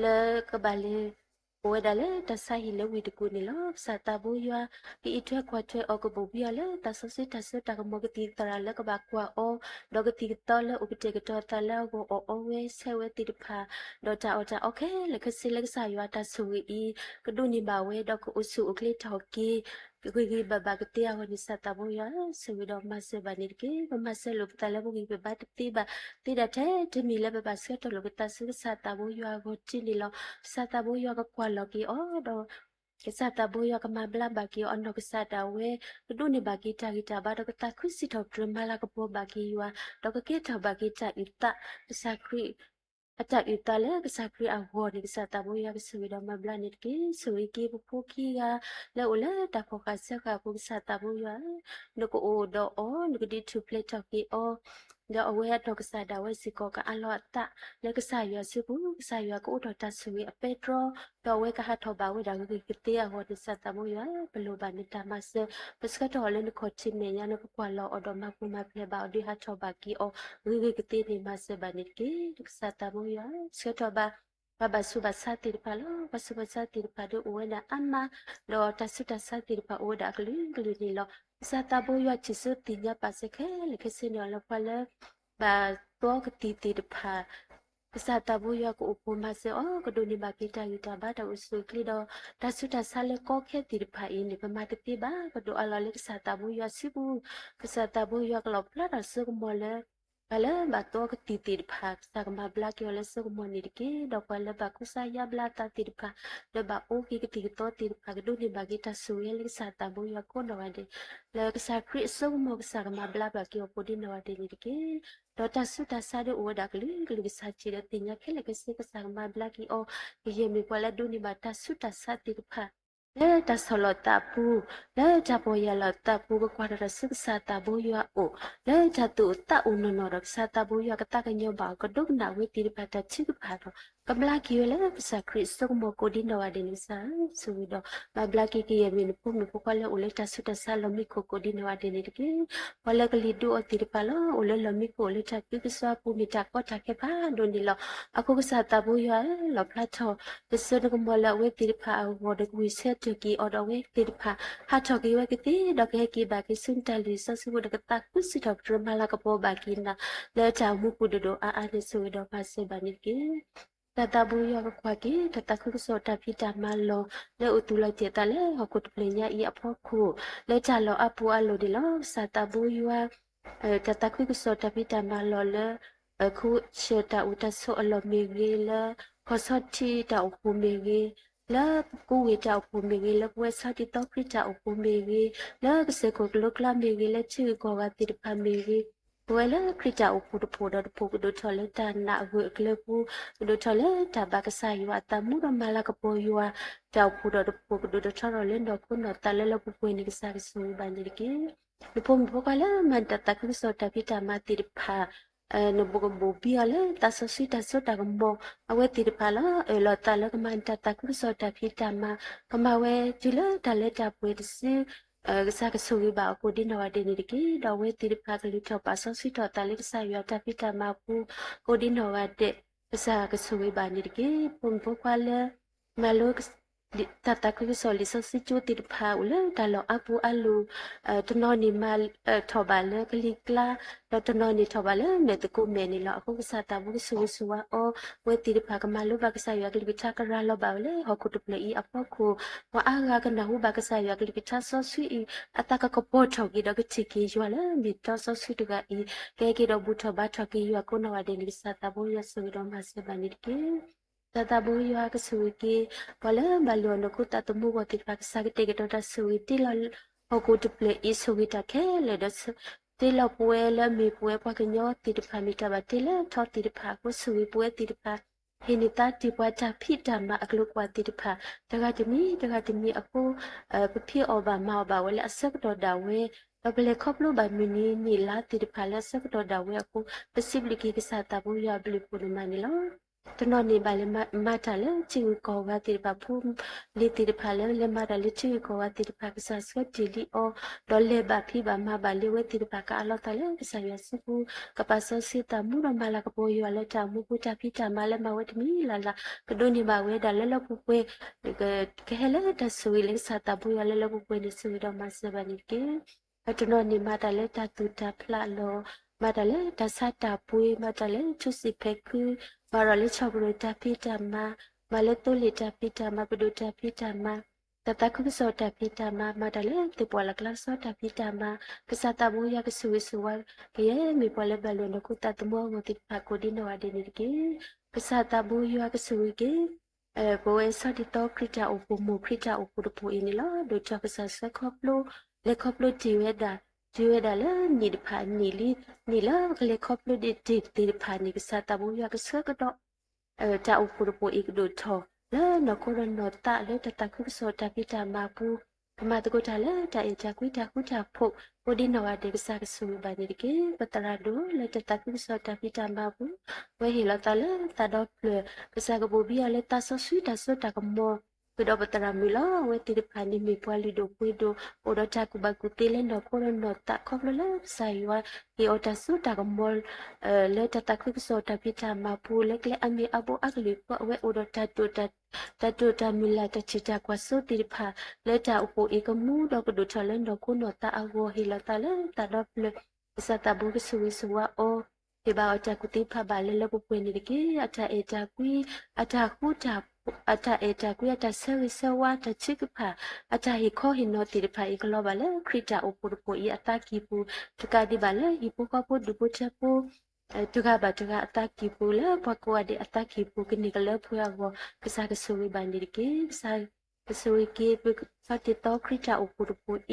လၢကဘၣ်လဲၤ အိၣ်ဝဲဒၣ်လၢတၢ်ဆါဟံၣ်လၢဝ့ၢ်တကူၣ်န့ၣ်လီၤ. ကစၢ်သးဘိယွၤ ကအံးထွဲကွၢ်ထွဲအီၤ ကဘိၣ်ဘံအီၤလၢတၢ်စီဆှံတၢ်ဆၢတၢ်ကမီၤကသံၣ်သရၣ်လၢကဘၣ်ကွၢ်အီၤ, ဒီးကသံၣ်ကသီလၢအိၣ်ကတဲာ်ကတီၤအသးလၢအဂီၢ်အီၣ်အီဝဲဆဲးဝဲသ့ၣ်တဖၣ်, ဒီးတၢ်အီၣ်တၢ်အီခဲလၢာ်ခဲဆ့လၢကစၢ်ယွၤအတၢ်ဆိၣ်ဂ့ၤအံၤ ကဒိးန့ၢ်ဘၣ်ဝဲ ဒီးကအိၣ်ဆူၣ်အိၣ်ချ့ထီၣ်က့ၤ ဂ့ၤဂ့ၤဘၣ်ဘၣ်ကသ့အဂီၢ်န့ၣ် ကစၢ်သးဘိယွၤဧၢ, ဆိၣ်ဂ့ၤဒီးမၤစၢၤဘၣ်န့ၣ်တက့ၢ်. ပမၤစၢၤလိာ်ပသးလၢပဂံၢ်ပဘါတသ့ဘၣ်သ့ဒၣ်ထဲတမံၤလၢပဘၣ်ဆှၢထီၣ်လိာ်ပသးဆူကစၢ်သးဘိယွၤအဂီၢ်တန့ၣ်လီၤ. ကစၢ်သးဘိယွၤကကွၢ်လီၤက့ၤအီၤဒီး ကစၢ်သးဘိယွၤကမၤဘျါဘၣ်က့ၤအီၤ အနီၢ်ကစၢ်ဒၣ်ဝဲ, ကဒိးန့ၢ်ဘၣ်က့ၤတၢ်ဂံၢ်တၢ်ဘါ ဒီးကသးခုစံးထီၣ်ပတြၢၤမၤလၤကပီၤဘၣ်က့ၤယွၤ, ဒီးကကဲထီၣ်ဘၣ်က့ၤတၢ်အုၣ်သး, ကစၢ်ခရံာ် အတၢ်အုၣ်သးလၢကစၢ်ခရံာ်အဂီၢ်န့ၣ် ကစၢ်သးဘိယွၤကဆိၣ်ဂ့ၤဒီးမၤဘျါန့ၣ်တက့ၢ်. ဆိၣ်ဂ့ၤက့ၤပဖိခံဂၤ လၢအိၣ်လၢတၢ်ဖီၣ်ဃာ်စၢဃာ်အပူၤ ကစၢ်သးဘိယွၤဧၢ, နကအိၣ်ဒီးအီၤ, နကဒုးထူၣ်ဖျဲးထီၣ်က့ၤအီၤ ဒီးအဝဲအနီၢ်ကစၢ်ဒၣ်ဝဲစ့ၢ်ကီး ကအးလီၤအသးလၢကစၢ်ယွၤစုပူၤ, ကစၢ်ယွၤကအိးထီၣ်တၢ်ဆိၣ်ဂ့ၤအပဲတြီ, ဒီးအဝဲကဟးထီၣ်ဘၣ်ဝဲဒၣ်ဂ့ၤဂ့ၤကသ့အဂီၢ်န့ၣ် ကစၢ်သးဘိယွၤဧၢ, ပလိၣ်ဘၣ်နတၢ်မၤစၢၤ, ပဆှၢထီၣ်အီၤလၢနခီၣ်ထံးမဲာ်ညါ, နကကွၢ်လီၤအီၤဒီးမၤပူၤမၤဖျဲးဘၣ်အီၤ ဒုးဟးထီၣ်ဘၣ်က့ၤအီၤ ဂ့ၤဂ့ၤကသ့န့ၣ် မၤစၢၤဘၣ်န့ၣ်တက့ၢ်. ကစၢ်သးဘိယွၤဧၢ, ဆှၢထီၣ်ဘၣ် ပှၤဘၣ်ဆူးဘၣ်ဆါသ့ၣ်တဖၣ်လီၤ. ပှၤဆူးဘၣ်ဆါသ့ၣ်တဖၣ်ဒီးအိၣ်ဝဲဒၣ်အါမး, ဒီးတၢ်ဆူးတၢ်ဆါသ့ၣ်တဖၣ်အိၣ်ဝဲဒၣ်အကလုာ်ကလုာ်န့ၣ်လီၤ. ကစၢ်သးဘိယွၤထံၣ်စိသ့ၣ်ညါပာ်စၢၤခဲလၢာ်ခဲဆ့န့ၣ်အီၤလၢပှၤလၢ ဘၣ်သီကသံၣ်သ့ၣ်တဖၣ် ကစၢ်သးဘိယွၤကအိၣ်ဖှိၣ်မၤစၢၤအီၤ, ကဒိးန့ၢ်ဘၣ်က့ၤတၢ်ဂံၢ်တၢ်ဘါတၢ်အိၣ်ဆူၣ်အိၣ်ချ့ဒီး တၢ်ဆူးတၢ်ဆါလၢကီခဲသ့ၣ်တဖၣ်အံၤန့ၣ် ပမၤတသ့ဘၣ်, ပဒိးအးလီၤလၢကစၢ်သးဘိယွၤစုပူၤ, ကစၢ်သးဘိယွၤကလီၣ်ဖျါထီၣ်စိကမီၤလၢ ပှၤလၢဘၣ်သီကသံၣ်သ့ၣ်တဖၣ် ကစၢ်ကမၤဘျါက့ၤအီၤလၢစိကမီၤန့ၣ်တက့ၢ်. ဒီးပှၤလၢဘၣ်ကူစါယါဘျါအသးသ့ၣ်တဖၣ် လၢဘၣ်အိၣ်က့ၤကသံၣ်ကသီသ့ၣ်တဖၣ် ကဒိးန့ၢ်ဘၣ်က့ၤတၢ်ဆိၣ်ဂ့ၤလၢကစၢ်သးဘိယွၤကိးနီၢ်ဂၤဒဲး လၢကစၢ်ခရံာ်အစိကမီၤ ကစၢ်ကမၤဘျါဘၣ်က့ၤအီၤကိးဒ်နီၢ်ဂၤဒဲးန့ၣ်တက့ၢ်. ဒီးတၢ်ဆူးတၢ်ဆါဒီးအိၣ်ဝဲဒၣ်ကလုာ်ကလုာ် ကစၢ်ထံၣ်ဒီးသ့ၣ်ညါခဲလၢာ်ခဲဆ့ ကစၢ်ကမၤဘျါက့ၤအီၤ, ကယဲၢ်မ့ၢ်ပှၤလၢဒိးန့ၢ်ဘၣ်တၢ်ဆူးတၢ်ဆါသ့ၣ်တဖၣ် လၢတၢ်ဆီၣ်လီၤသးပူၤ, လၢတၢ်ပီၢ်ယၢ်လီၤသးပူၤ ကကွၢ်ထီၣ်တၢ်ဆူကစၢ်သးဘိယွၤအအိၣ်, လၢတၢ်သူၣ်အိၣ်သးအိၣ်နီၢ်နီၢ်ဒီး ကစၢ်သးဘိယွၤကသးကညီၤဘၣ်အီၤ ကဒိကနၣ်ဝဲသ့ၣ်တဖၣ်တၢ်ထုကဖၣ်ဒီး ကဘျါက့ၤဝဲလၢကစၢ်ခရံာ်အစိကမီၤကိးဒ်နီၢ်ဂၤဒဲးန့ၣ် ကစၢ်ဧၢ, ဆိၣ်ဂ့ၤဒီး မၤဘျါက့ၤကယဲၢ်မ့ၢ်နဖိမုၣ်ဖိခွါလၢအိၣ်လၢတၢ်ဆူးတၢ်ဆါလီၤမံခိၣ်ကိးဒ်နီၢ်ဂၤဒဲးန့ၣ်တက့ၢ်. ပှၤလၢကလံၤဒိအီၤသ့ၣ်တဖၣ်လီၤ, အိၣ်လၢလီၢ်မံခိၣ် အိၣ်လၢတၢ်သံကစီၣ်အပူၤ မ့ၢ်တၢ်ကီတၢ်ခဲဖးဒိၣ်န့ၣ်လီၤ. အဃိကစၢ်သးဘိယွၤဧၢ, လီၣ်ဖျါထီၣ်လၢစိနကမီၤလၢအဝဲသ့ၣ်တဖၣ်အဂီၢ်ဒီး ကဝံၢ်ဆၢထၢၣ်က့ၤအီၤဒီးအဝဲသ့ၣ်တဖၣ် ဟးထီၣ်က့ၤဝဲကသ့ ဒီးကဟဲက့ၤဘၣ်က့ၤဆူနတၢ်လံၢ်စီဆှံပူၤဒီး ကသးခုစံးထီၣ်ပတြၢၤမၤလၤကပီၤဘၣ်က့ၤနၤ လၢတၢ်အိၣ်မူပူၤဒိၣ်ဒိၣ်အါအါန့ၣ် ဆိၣ်ဂ့ၤဒီးမၤစၢၤဘၣ်န့ၣ်တက့ၢ်. ကစၢ်သးဘိယွၤကကွၢ်က့ၤ တၢ်သးခုကစီၣ်တၢ်ဖံးတၢ်မၤလီၢ် လၢအိၣ်သူၣ်လီၤတ့ၢ်အသးလၢဟီၣ်ခိၣ်တဖျၢၣ်ညါအံၤအဖီခိၣ် လၢတၢ်လီၢ်အါပူၤအါလိၤန့ၣ်လီၤ. ကစၢ်သးဘိယွၤ တၢ်သးခုကစီၣ်တၢ်ဖံးတၢ်မၤလီၢ်လၢ ခိၣ်ဆၢၣ်တၢ်အိၣ်တၢ်ဆိးအလီၢ်မ့ၢ်ဂ့ၤ, လၢကီၢ်ဆီထံးတၢ်အိၣ်ဖှိၣ်မ့ၢ်ဂ့ၤ, လၢကူဝ့ၢ်တၢ်အိၣ်ဖှိၣ်မ့ၢ်ဂ့ၤ, လၢပဝဲဆီဒံၣ်သီခရံာ်တၢ်အိၣ်ဖှိၣ်မ့ၢ်ဂ့ၤ, လၢကစၢၢ်ခိၣ်ကလိကျါမ့ၢ်ဂ့ၤ, လၢထံဂုၤကီၢ်ဂၤသ့ၣ်တဖၣ်မ့ၢ်ဂ့ၤ, ပဝဲလၢခရံာ်တၢ်အိၣ်ဖှိၣ်တဖှိၣ်ဒီးတဖှိၣ်ကဒိၣ်ထီၣ်လၢတၢ်နာ်အဂၢၢ်အကျၢၤပူၤ, ကဒိၣ်ထီၣ်လၢတၢ်ဘၣ်ကစၢ်ယွၤအသးမူဒီးမၤလၤကပီၤယွၤ တၢ်အိၣ်ဖှိၣ်ဒီးတဖှိၣ်ကဒိၣ်ထီၣ်ထီထီၣ်လၢနီၢ်ခိနီၢ်သးလၢလၢပှဲၤပှဲၤန့ၣ် ကစၢ်ကဆိၣ်ဂ့ၤဘၣ်န့ၣ်တက့ၢ်. နဖိမုၣ်ဖိခွါလၢမၤနတၢ်သးခုကစီၣ်တၢ်ဖံးတၢ်မၤသ့ၣ်တဖၣ် နဘိးကဘိးဘံအီၤလၢသးစီဆှံတၢ်စိတၢ်ကမီၤ အဝဲသ့ၣ်တဖၣ်လီၤ. အၢၣ်လီၤသးလၢကမၤနတၢ်သးခုကစီၣ်တၢ်ဖံးတၢ်မၤ ကမၤဝဲတုၤလၢတၢ်လၢတၢ်ပှဲၤတစု ကစၢ်ကဆိၣ်ဂ့ၤဘၣ်အီၤကိးဒ်နီၢ်ဂၤဒဲးန့ၣ်တက့ၢ်. ဒီးအဝဲသ့ၣ်တဖၣ်ကလုၢ်ထီၣ်ပာ်စီဆှံထီၣ်အသးလၢကစၢ်ယွၤတၢ်ဖံးတၢ်မၤအပူၤ ကိးဒ်နီၢ်ဂၤဒဲး ကစၢ်ကဆိၣ်ဂ့ၤဘၣ်န့ၣ်တက့ၢ်. ဖိမုၣ်ဖိခွါလၢ မၤလိ တၢ်သးခုကစီၣ်လံာ်စီဆှံကၠိသ့ၣ်တဖၣ် အိၣ်လၢတၢ်လီၢ်အါပူၤအါလိၤ တနီၤန့ၣ်မၤထီၣ်ဘၣ်လၢကလံၤကျါ ဒီးတနီၤန့ၣ်ထီၣ်ဘၣ်လၢမဲာ်သကိးမဲာ်န့ၣ်လီၤ. အဃိကစၢ်သးဘိကဆိၣ်ဂ့ၤဆိၣ်ဝါအီၤ အဝဲသ့ၣ်တဖၣ်ကမၤလိဘၣ်ကစၢ်ယွၤကလုၢ်ကထါ ကရၤလီၤဘၣ်ဝဲလၢဟီၣ်ခိၣ်တဖျၢၣ်အံၤအဖီခိၣ် ပှၤအါဂၤကနၢ်ဟူဘၣ်ကစၢ်ယွၤကလုၢ်ကထါစီဆှံအံၤ အသးကကပီၤထီၣ်က့ၤဒီးကထံၣ်က့ၤယွၤလၢမ့ၢ်တီစီဆှံတဂၤအံၤ ကဟဲက့ၤဒီးဘူၣ်ထီၣ်ဘါထီၣ်က့ၤယွၤကိးနီၢ်ဂၤဒဲးန့ၣ် ကစၢ်သးဘိယွၤဆိၣ်ဂ့ၤဒီးမၤစၢၤဘၣ်န့ၣ်တက့ၢ်. ကစၢ်သးဘိယွၤကဆိၣ်ဂ့ၤက့ၤ ပှၤလၢဘၣ်လုၢ်အီၣ်နၢ်ခိသးသမူအဂီၢ်သ့ၣ်တဖၣ် ကစၢ်ကတဲာ်ကတီၤတၢ်ဆိၣ်ဂ့ၤတ့လီၤဟီၣ်ခိၣ်တဖျၢၣ်အံၤဆိၣ်ဂ့ၤတၢ်ခဲလၢာ်ဒီး တ့လီၤပဝဲလၢအမ့ၢ်ပဝဲပှၤကညီသ့ၣ်တဖၣ် မ့ၢ်တၢ်ဘၣ်တ့လၢထီသ့ၣ်တဖၣ်အဃိ ဆိၣ်ဂ့ၤပဝဲသ့ၣ်တဖၣ် ဟ့ၣ်န့ၢ်သါတ့ၢ်ပှၤတၢ်ဖံးတၢ်မၤအကျိၤအကွာ်သ့ၣ်တဖၣ် တဂၤတမံၤ တဂၤတမံၤအဃိ ပဖံးအီၣ်ဘၣ်မၤအီၣ်ဘၣ်ဝဲလၢအဆၢကတီၢ်ဒၣ်ဝဲ ဒီးပလဲၤခီဖျိဘၣ်မုၢ်နံၤနံၣ်လါသ့ၣ်တဖၣ်လၢအဆၢကတီၢ်ဒၣ်ဝဲအဃိ ပစံးဘျုးက့ၤကစၢ်သးဘိယွၤအဘျုးအဖှိၣ်ဒိၣ်မးန့ၣ်လီၤ. တနီၤန့ၣ်ဘၣ်လဲၤမၤတၢ်လၢထံဂုၤကီၢ်ဂၤသ့ၣ်တဖၣ် ဖိလံၤသ့ၣ်တဖၣ်လၢလဲၤမၤတၢ်လၢထံဂုၤကီၢ်ဂၤသ့ၣ်တဖၣ် ကစၢ်ဆှၢတ့ၢ်လံအီၤ, ဒီးလဲၤဘၣ်ဖံးဘၣ်မၤဘၣ်လၢအဝဲသ့ၣ်တဖၣ်ကအးလီၤသးလၢကစၢ်ယွၤစုပူၤ, ကပာ်စီဆှံသးမူဒီးမၤလၤကပီၤယွၤလၢတၢ်အိၣ်မူပူၤ တၢ်ဖံးတၢ်မၤလၢမၤဝဲတမံၤလၢ်လၢ် ကဒိးန့ၢ်ဘၣ်ဝဲဒၣ်လၢလၢပှဲၤပှဲၤ ကဟဲလၢတၢ်ဆိၣ်ဂ့ၤလၢကစၢ်သးဘိယွၤလၢလၢပှဲၤပှဲၤန့ၣ် ဆိၣ်ဂ့ၤဒီးမၤစၢၤဘၣ်န့ၣ်တက့ၢ်. တနီၤန့ၣ်မၤတၢ်လၢတၢ်သူၣ်တၢ်ဖျးလီၤ, မၤတၢ်လၢတၢ်ဆါတၢ်ပှ့ၤ, မၤတၢ်လၢထူစံာ်ဖဲးခု, မၤဒီးလၢဆီၣ်ပရိၤတၢ်ဖံးတၢ်မၤ, မၤလၢသိလ့ၣ်တၢ်ဖံးတၢ်မၤ, ပဒိၣ်တၢ်ဖံးတၢ်မၤ, တၢ်သးခုကစီၣ်တၢ်ဖံးတၢ်မၤ, မၤတၢ်လၢသ့ၣ်ပှၢ်လၢ်ကျါကစီၣ်တၢ်ဖံးတၢ်မၤ, ကစၢ်သးဘိယွၤကဆိၣ်ဂ့ၤဆိၣ်ဝါ ကယဲၢ်မ့ၢ်ပှၤလၢဘၣ်လိာ်နီၢ်ခိသးသမူအဂီၢ်သ့ၣ်တဖၣ်ကိးဒ်နီၢ်ဂၤဒဲးန့ၣ်တက့ၢ်. ကစၢ်သးဘိယွၤကဆိၣ်ဂ့ၤက့ၤ ပဝဲဆီၣ်တံၢ်သီခရံာ်တၢ်အိၣ်ဖှိၣ် မိၢ်ခရံာ်တၢ်အိၣ်ဖှိၣ်တဖှိၣ်အံၤန့ၣ်လီၤ. ဒိၣ်ထီၣ်ကစၢ်ဆှၢခီဖျိ လဲၤခီဖျိတ့ၢ်ဝဲဒၣ်, တ့ၢ်ဝဲဒၣ်လၢနံၣ်တဖၣ်အနံၣ်လံ, နံၣ်လၢပကလဲၤခီဖျိဒံးတ့ၢ်သ့ၣ်တဖၣ်န့ၣ် ကစၢ်သးဘိယွၤကဆှၢကဒီး တၢ်အိၣ်ဖှိၣ်တဖှိၣ်အံၤကဒိၣ်ထီၣ် လၢနီၢ်ခိဒီးနီၢ်သးလၢတၢ်သးခုကစီၣ်တၢ်ဖံးတၢ်မၤပူၤ, ကမၤသကိးတၢ်လၢတၢ်အဲၣ်တၢ်ကွံတၢ်ဃူတၢ်ဖိး, ကိးဒ်နီၢ်ဂၤဒဲးကစၢ်ကဆိၣ်ဂ့ၤဘၣ်န့ၣ်တက့ၢ်. ပသရၣ်ဒိၣ်လၢတၢ်သးခုကစီၣ်တၢ်ဖံးတၢ်မၤပူၤ, အဝဲဟ့ၣ်လီၤသးလၢသးဒီဖျၢၣ်, ကစၢ်ကဘိၣ်ဘံအီၤလၢသးစီဆှံတၢ်စိတၢ်ကမီၤ, ဃုာ်ဒီးပသရၣ်မုၣ်လီၤ. အဝဲသ့ၣ်တဖၣ်န့ၣ်မ့ၢ်ပှၤလုၢ်ဒိၣ်ပှ့ၤဒိၣ်, အိၣ်ဒီးတၢ်ကူၣ်ဘၣ်ကူၣ်သ့လၢနီၢ်ခိဒီးနီၢ်သးခီဖျိလၢကစၢ်ယွၤ ဟ့ၣ်အီၤတၢ်စိတၢ်ကမီၤ လၢတၢ်သးခုကစီၣ်တၢ်ဖံးတၢ်မၤပူၤ လၢကျဲအါမံၤအါဘိအါကလုာ်ဃီ အဝဲအိၣ်ဒီးတၢ်တိာ် တၢ်တိာ်တၢ်မုၢ်လၢ် တၢ်ထံၣ်တၢ်ကွၢ်စိသ့ၣ်တဖၣ် လၢတၢ်အိၣ်ဖှိၣ်အံၤကမူဒီးကဒိၣ်ထီၣ်လၢနီၢ်ခိနီၢ်သးအဂီၢ် ဟ့ၣ်လီၤသးလၢသးဒီဖျၢၣ်, ကစၢ်သးဘိကဆိၣ်ဂ့ၤဆိၣ်ဝါအီၤ, ဟ့ၣ်ဘၣ်အီၤတၢ်ကူၣ်သ့ဖးဘၣ်လၢလၢပှဲၤပှဲၤန့ၣ်တက့ၢ်. အတၢ်အဲၣ်တၢ်ကွံ, အတၢ်ဃူတၢ်ဖိး, အတၢ်အဲၣ်တၢ်ကွံ အတၢ်ဆၢဂ့ၤဆၢဝါ တၢ်ထုကဖၣ်, အတၢ်ဟ့ၣ်ခီဟ့ၣ်နီၤသ့ၣ်တဖၣ်အံၤ ကလီၤဘၣ်လၢခရံာ်တၢ်အိၣ်ဖှိၣ်တဖှိၣ်အံၤအသးကံၢ်ပူၤ, တကးဒံးဘၣ်လၢဟံၣ်ဖိဃီဖိဒူၣ်ဖိထၢဖိ တဂၤဘၣ်တဂၤအသးကံၢ်ပူၤ လၢပှၤကိးဂၤဒဲးအသးကံၢ်ပူၤ ကန့ၢ်ကလၢပှဲၤအဂီၢ် ကစၢ်ကဆိၣ်ဂ့ၤဘၣ်န့ၣ်တက့ၢ်. ကစၢ်ကဆိၣ်ဂ့ၤက့ၤ ပဆီၣ်တံၢ်သီခရံာ်တၢ်အိၣ်ဖှိၣ်တဖှိၣ်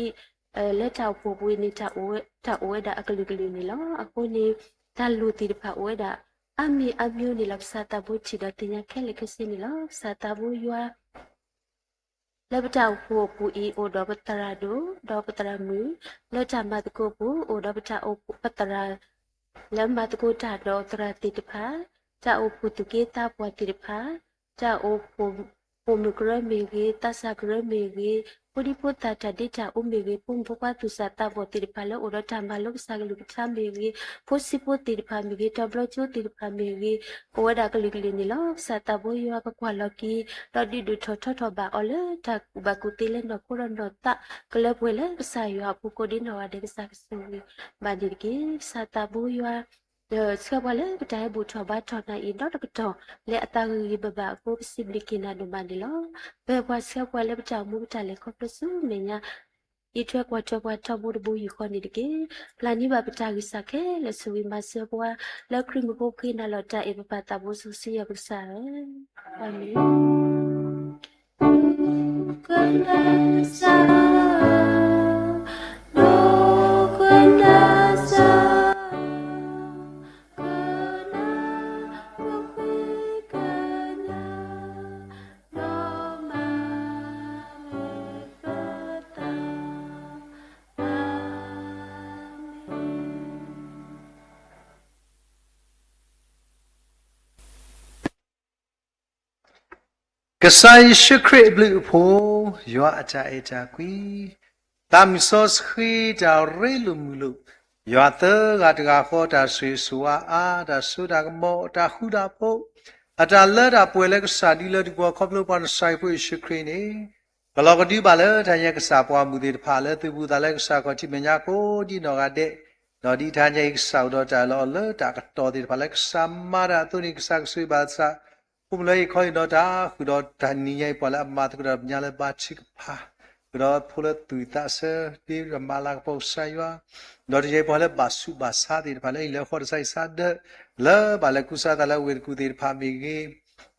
အံၤ, လၢတၢ်အိၣ်ဖှိၣ်ပူၤအံၤန့ၣ် တၢ်အိၣ်ဝဲဒၣ်အကလုာ်ကလုာ်န့ၣ်လီၤ. အဃိန့ၣ် တၢ်လိၣ်သ့ၣ်တဖၣ်အိၣ်ဝဲဒၣ် အါမံၤအါမံၤန့ၣ်လီၤ. ကစၢ်သးဘိထံၣ်ဒီးသ့ၣ်ညါခဲလၢာ်ခဲဆ့န့ၣ်လီၤ. ကစၢ်သးဘိယွၤ လၢပတၢ်အိၣ်ဖှိၣ်အပူၤအံၤ အိၣ်ဒီးပသရၣ်ဒိၣ် ဒီးပသရၣ်မုၣ်, လၢတၢ်မၤသကိးပူၤ အိၣ်ဒီးပတၢ်အိၣ်ဖှိၣ်ပသရၣ် လၢမၤသကိးတၢ်ဒီးသရၣ်သ့ၣ်တဖၣ်, တၢ်အိၣ်ဖှိၣ်သူၣ်က့သးပှၢ်သ့ၣ်တဖၣ်, တၢ်အိၣ်ဖှိၣ် ပိာ်မုၣ်ကရၢမ့ၢ်ဂ့ၤ, သးစၢ်ကရၢမ့ၢ်ဂ့ၤ, ဖိဒံဖိသၣ်တၢ်ဒ့တၢ်အူမ့ၢ်ဂ့ၤ, ဖိမုၣ်ဖိခွါသူၣ်စၢ်သးဘီၣ်သ့ၣ်တဖၣ် လၢအိၣ်ဒီးတၢ်မၤလိကစၢ်ကလုၢ်ကထါမ့ၢ်ဂ့ၤ, ဖိဆံးဖိသ့ၣ်တဖၣ်မ့ၢ်ဂ့ၤ, တဘျီကၠိသ့ၣ်တဖၣ်မ့ၢ်ဂ့ၤ, အိၣ်ဝဲဒၣ်ကလုာ်ကလုာ်န့ၣ်လီၤ. ကစၢ်သးဘိယွၤကကွၢ်လီၤက့ၤ ဒီးဒုးဒိၣ်ထီၣ်ထီထီၣ်ဘၣ်အီၤလၢတၢ်ကူၣ်ဘၣ်ကူၣ်သ့လၢနီၢ်ခိဒီးနီၢ်သး ကလၢပှဲၤလၢကစၢ်ယွၤအပူၤ ကိးဒ်နီၢ်ဂၤဒဲး ကစၢ်ကဆိၣ်ဂ့ၤဘၣ်န့ၣ်တက့ၢ်. ကစၢ်သးဘိယွၤ ဆှၢပှၤလၢပတၢ်ဟဲဘူၣ်ထီၣ်ဘါထီၣ်နၤအံၤ ဒီတကတီၢ် လၢအသးဂ့ၤဂ့ၤဘၣ်ဘၣ်အဃိ ပစံးဘျုးက့ၤနၤဒိၣ်မးန့ၣ်လီၤ. ပၢ်ပှၤဆှၢပှၤလၢပတၢ်အိၣ်မူပတၢ်လဲၤခီဖျိဆူမဲာ်ညါ အံးထွဲကွၢ်ထွဲပှၤထီဘိတဘိယူၢ်ဃီန့ၣ်တက့ၢ်. ပျၢ်န့ၢ်ဘၣ်ပတၢ်ဂံၢ်စၢ်ခဲလၢာ် ဆိၣ်ဂ့ၤမၤစၢၤပှၤ လၢခရံာ်မူခိၣ်ပဃ့နၤလီၤတၢ်အဲၣ် ပပၢ်သးဘိစီဆှံယွၤပကစၢ်ဧၢ, အၤမ့ၣ်. Amen. ကစၢ်ယ့ၣ်ၡူးခရံာ်အဘျုးအဖှိၣ်, ယွၤအတၢ်အဲၣ်တၢ်ကွံ, သးမုၢ်စီဆှံတၢ်ရ့လိာ်မုာ်လိာ်, ယွၤသၢဂၤတဂၤဃီတၢ်ဆိၣ်ဂ့ၤဆိၣ်ဝါအါ, တၢ်စိတၢ်ကမီၤ, တၢ်ဃူတၢ်ဖိး, အတၢ်လၢတၢ်ပှဲၤလၢကစၢ်ဒ်လၢတကဝီၤခီဖျိပှၤနစၢ်ယွၤဖိယ့ၣ်ၡူးခရံာ်န့ၣ် ကလီၤကဒုဘၣ်လၢတၢ်ညါကစၢ်ပှၤမုၣ်သ့ၣ်တဖၣ်လၢသုးဘူးသးလၢကစၢ်ခီၣ်ထံးမဲာ်ညါကိးဒ်နီၢ်ဂၤဒဲး, ဒီးဒ်တၢ်ညါအံၤကစၢ်အိၣ်ဒီးတၢ်အၢၣ်လီၤအီလၢတၢ်ကတီၢ်သ့ၣ်တဖၣ်လၢကစၢ်မၤတၢ်အသိးန့ၣ် ကစၢ်ကဆိၣ်ဂ့ၤဘၣ်သး အိၣ်မူလၢဟ့ၣ်ခီဟ့ၣ်နီၤတၢ်ဃုာ်ဒီးတၢ်နံၤညါအံၤ ပှၤလၢအမၤသကိးတၢ်မဲာ်ညါလၢဘါထုကဖၣ်, ဃုာ်ဒီးဖိလၢသူၣ်ဝံၣ်သးဆၢ ဒ်မၤလၤကပီၤကစၢ်ယွၤ, ဒီးတယံာ်ပှၤလၢဘၣ်ဆူးဘၣ်ဆါသ့ၣ်တဖၣ်လၢဟံၣ်လၢဃီတၢ်ဆါဟံၣ်ဆါဒၢး, လၢဘၣ်လဲၤကူစါသးလၢအဝ့ၢ်တကူၣ်သ့ၣ်တဖၣ်မ့ၢ်ဂ့ၤ,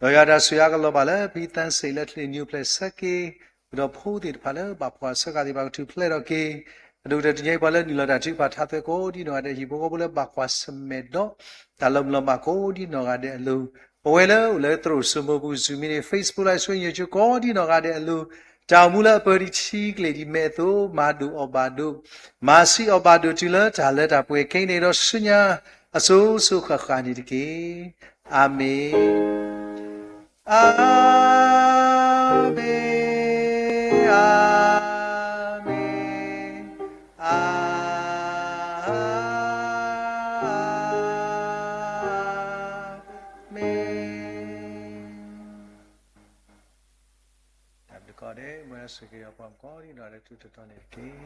ဒီးယွၤတၢ်ဆိၣ်ဂ့ၤအါကလီၤဘၣ်လၢဖံသၣ်စ့ၣ်လၢချ့နံၤအိၣ်ဖျဲၣ်ဆၢက့ၤ, ဃုာ်ဒီးဖိသ့ၣ်တဖၣ်လၢဘၣ်ကွၢ်ဆၢဃာ်သ့ၣ်တဖၣ်ကထူၣ်ဖျဲးထီၣ်က့ၤ, အဒိၣ်ကတၢၢ်တနံၤအံၤပှၤလၢနုာ်လီၤတၢ်ထုကဖၣ်ထါသွဲကိးဒ်နီၢ်ဂၤဒဲး ဟံၣ်ဖိဃီဖိလၢဘၣ်ကွၢ်ဆၢၣ်မဲာ်ဒီး တၢ်လီၤမုၢ်လီၤမၢ်ကိးဒ်နီၢ်ဂၤဒဲးအလိၤ, ပဝဲလၢအိၣ်လၢသရိာ်စိမိၤပူၤ Zoom မ့ၢ်န့ၣ် Facebook Live ဆွေညိုချိ ကိးဒ်နီၢ်ဂၤဒဲးအလိၤ, တၢ်အိၣ်မူလၢအပၢၤဒံးထံကလ့ၢ်ဒံးမဲာ်အသိး မၤဒိၣ်အီၣ်ဘၣ်ဒိး, မၤဆံးအီၣ်ဘၣ်ဒိးတုၤလၢတၢ်လၢတၢ်ပှဲၤကဲန့ၣ်ဒီးဆူညါ အစိၤစိၤဃၣ်ဃၣ်န့ၣ်တက့ၢ်. အၤမ့ၣ်, အၤမ့ၣ်, အၤမ့ၣ်, အၤမ့ၣ်. တၢ်ဘျုးကိးဂၤဒဲး, မ်ယွၤဆိၣ်ဂ့ၤပှၤကိးဂၤဒဲး လၢတၢ်ထူးတၢ်တီၤန့ၣ်တက့ၢ်.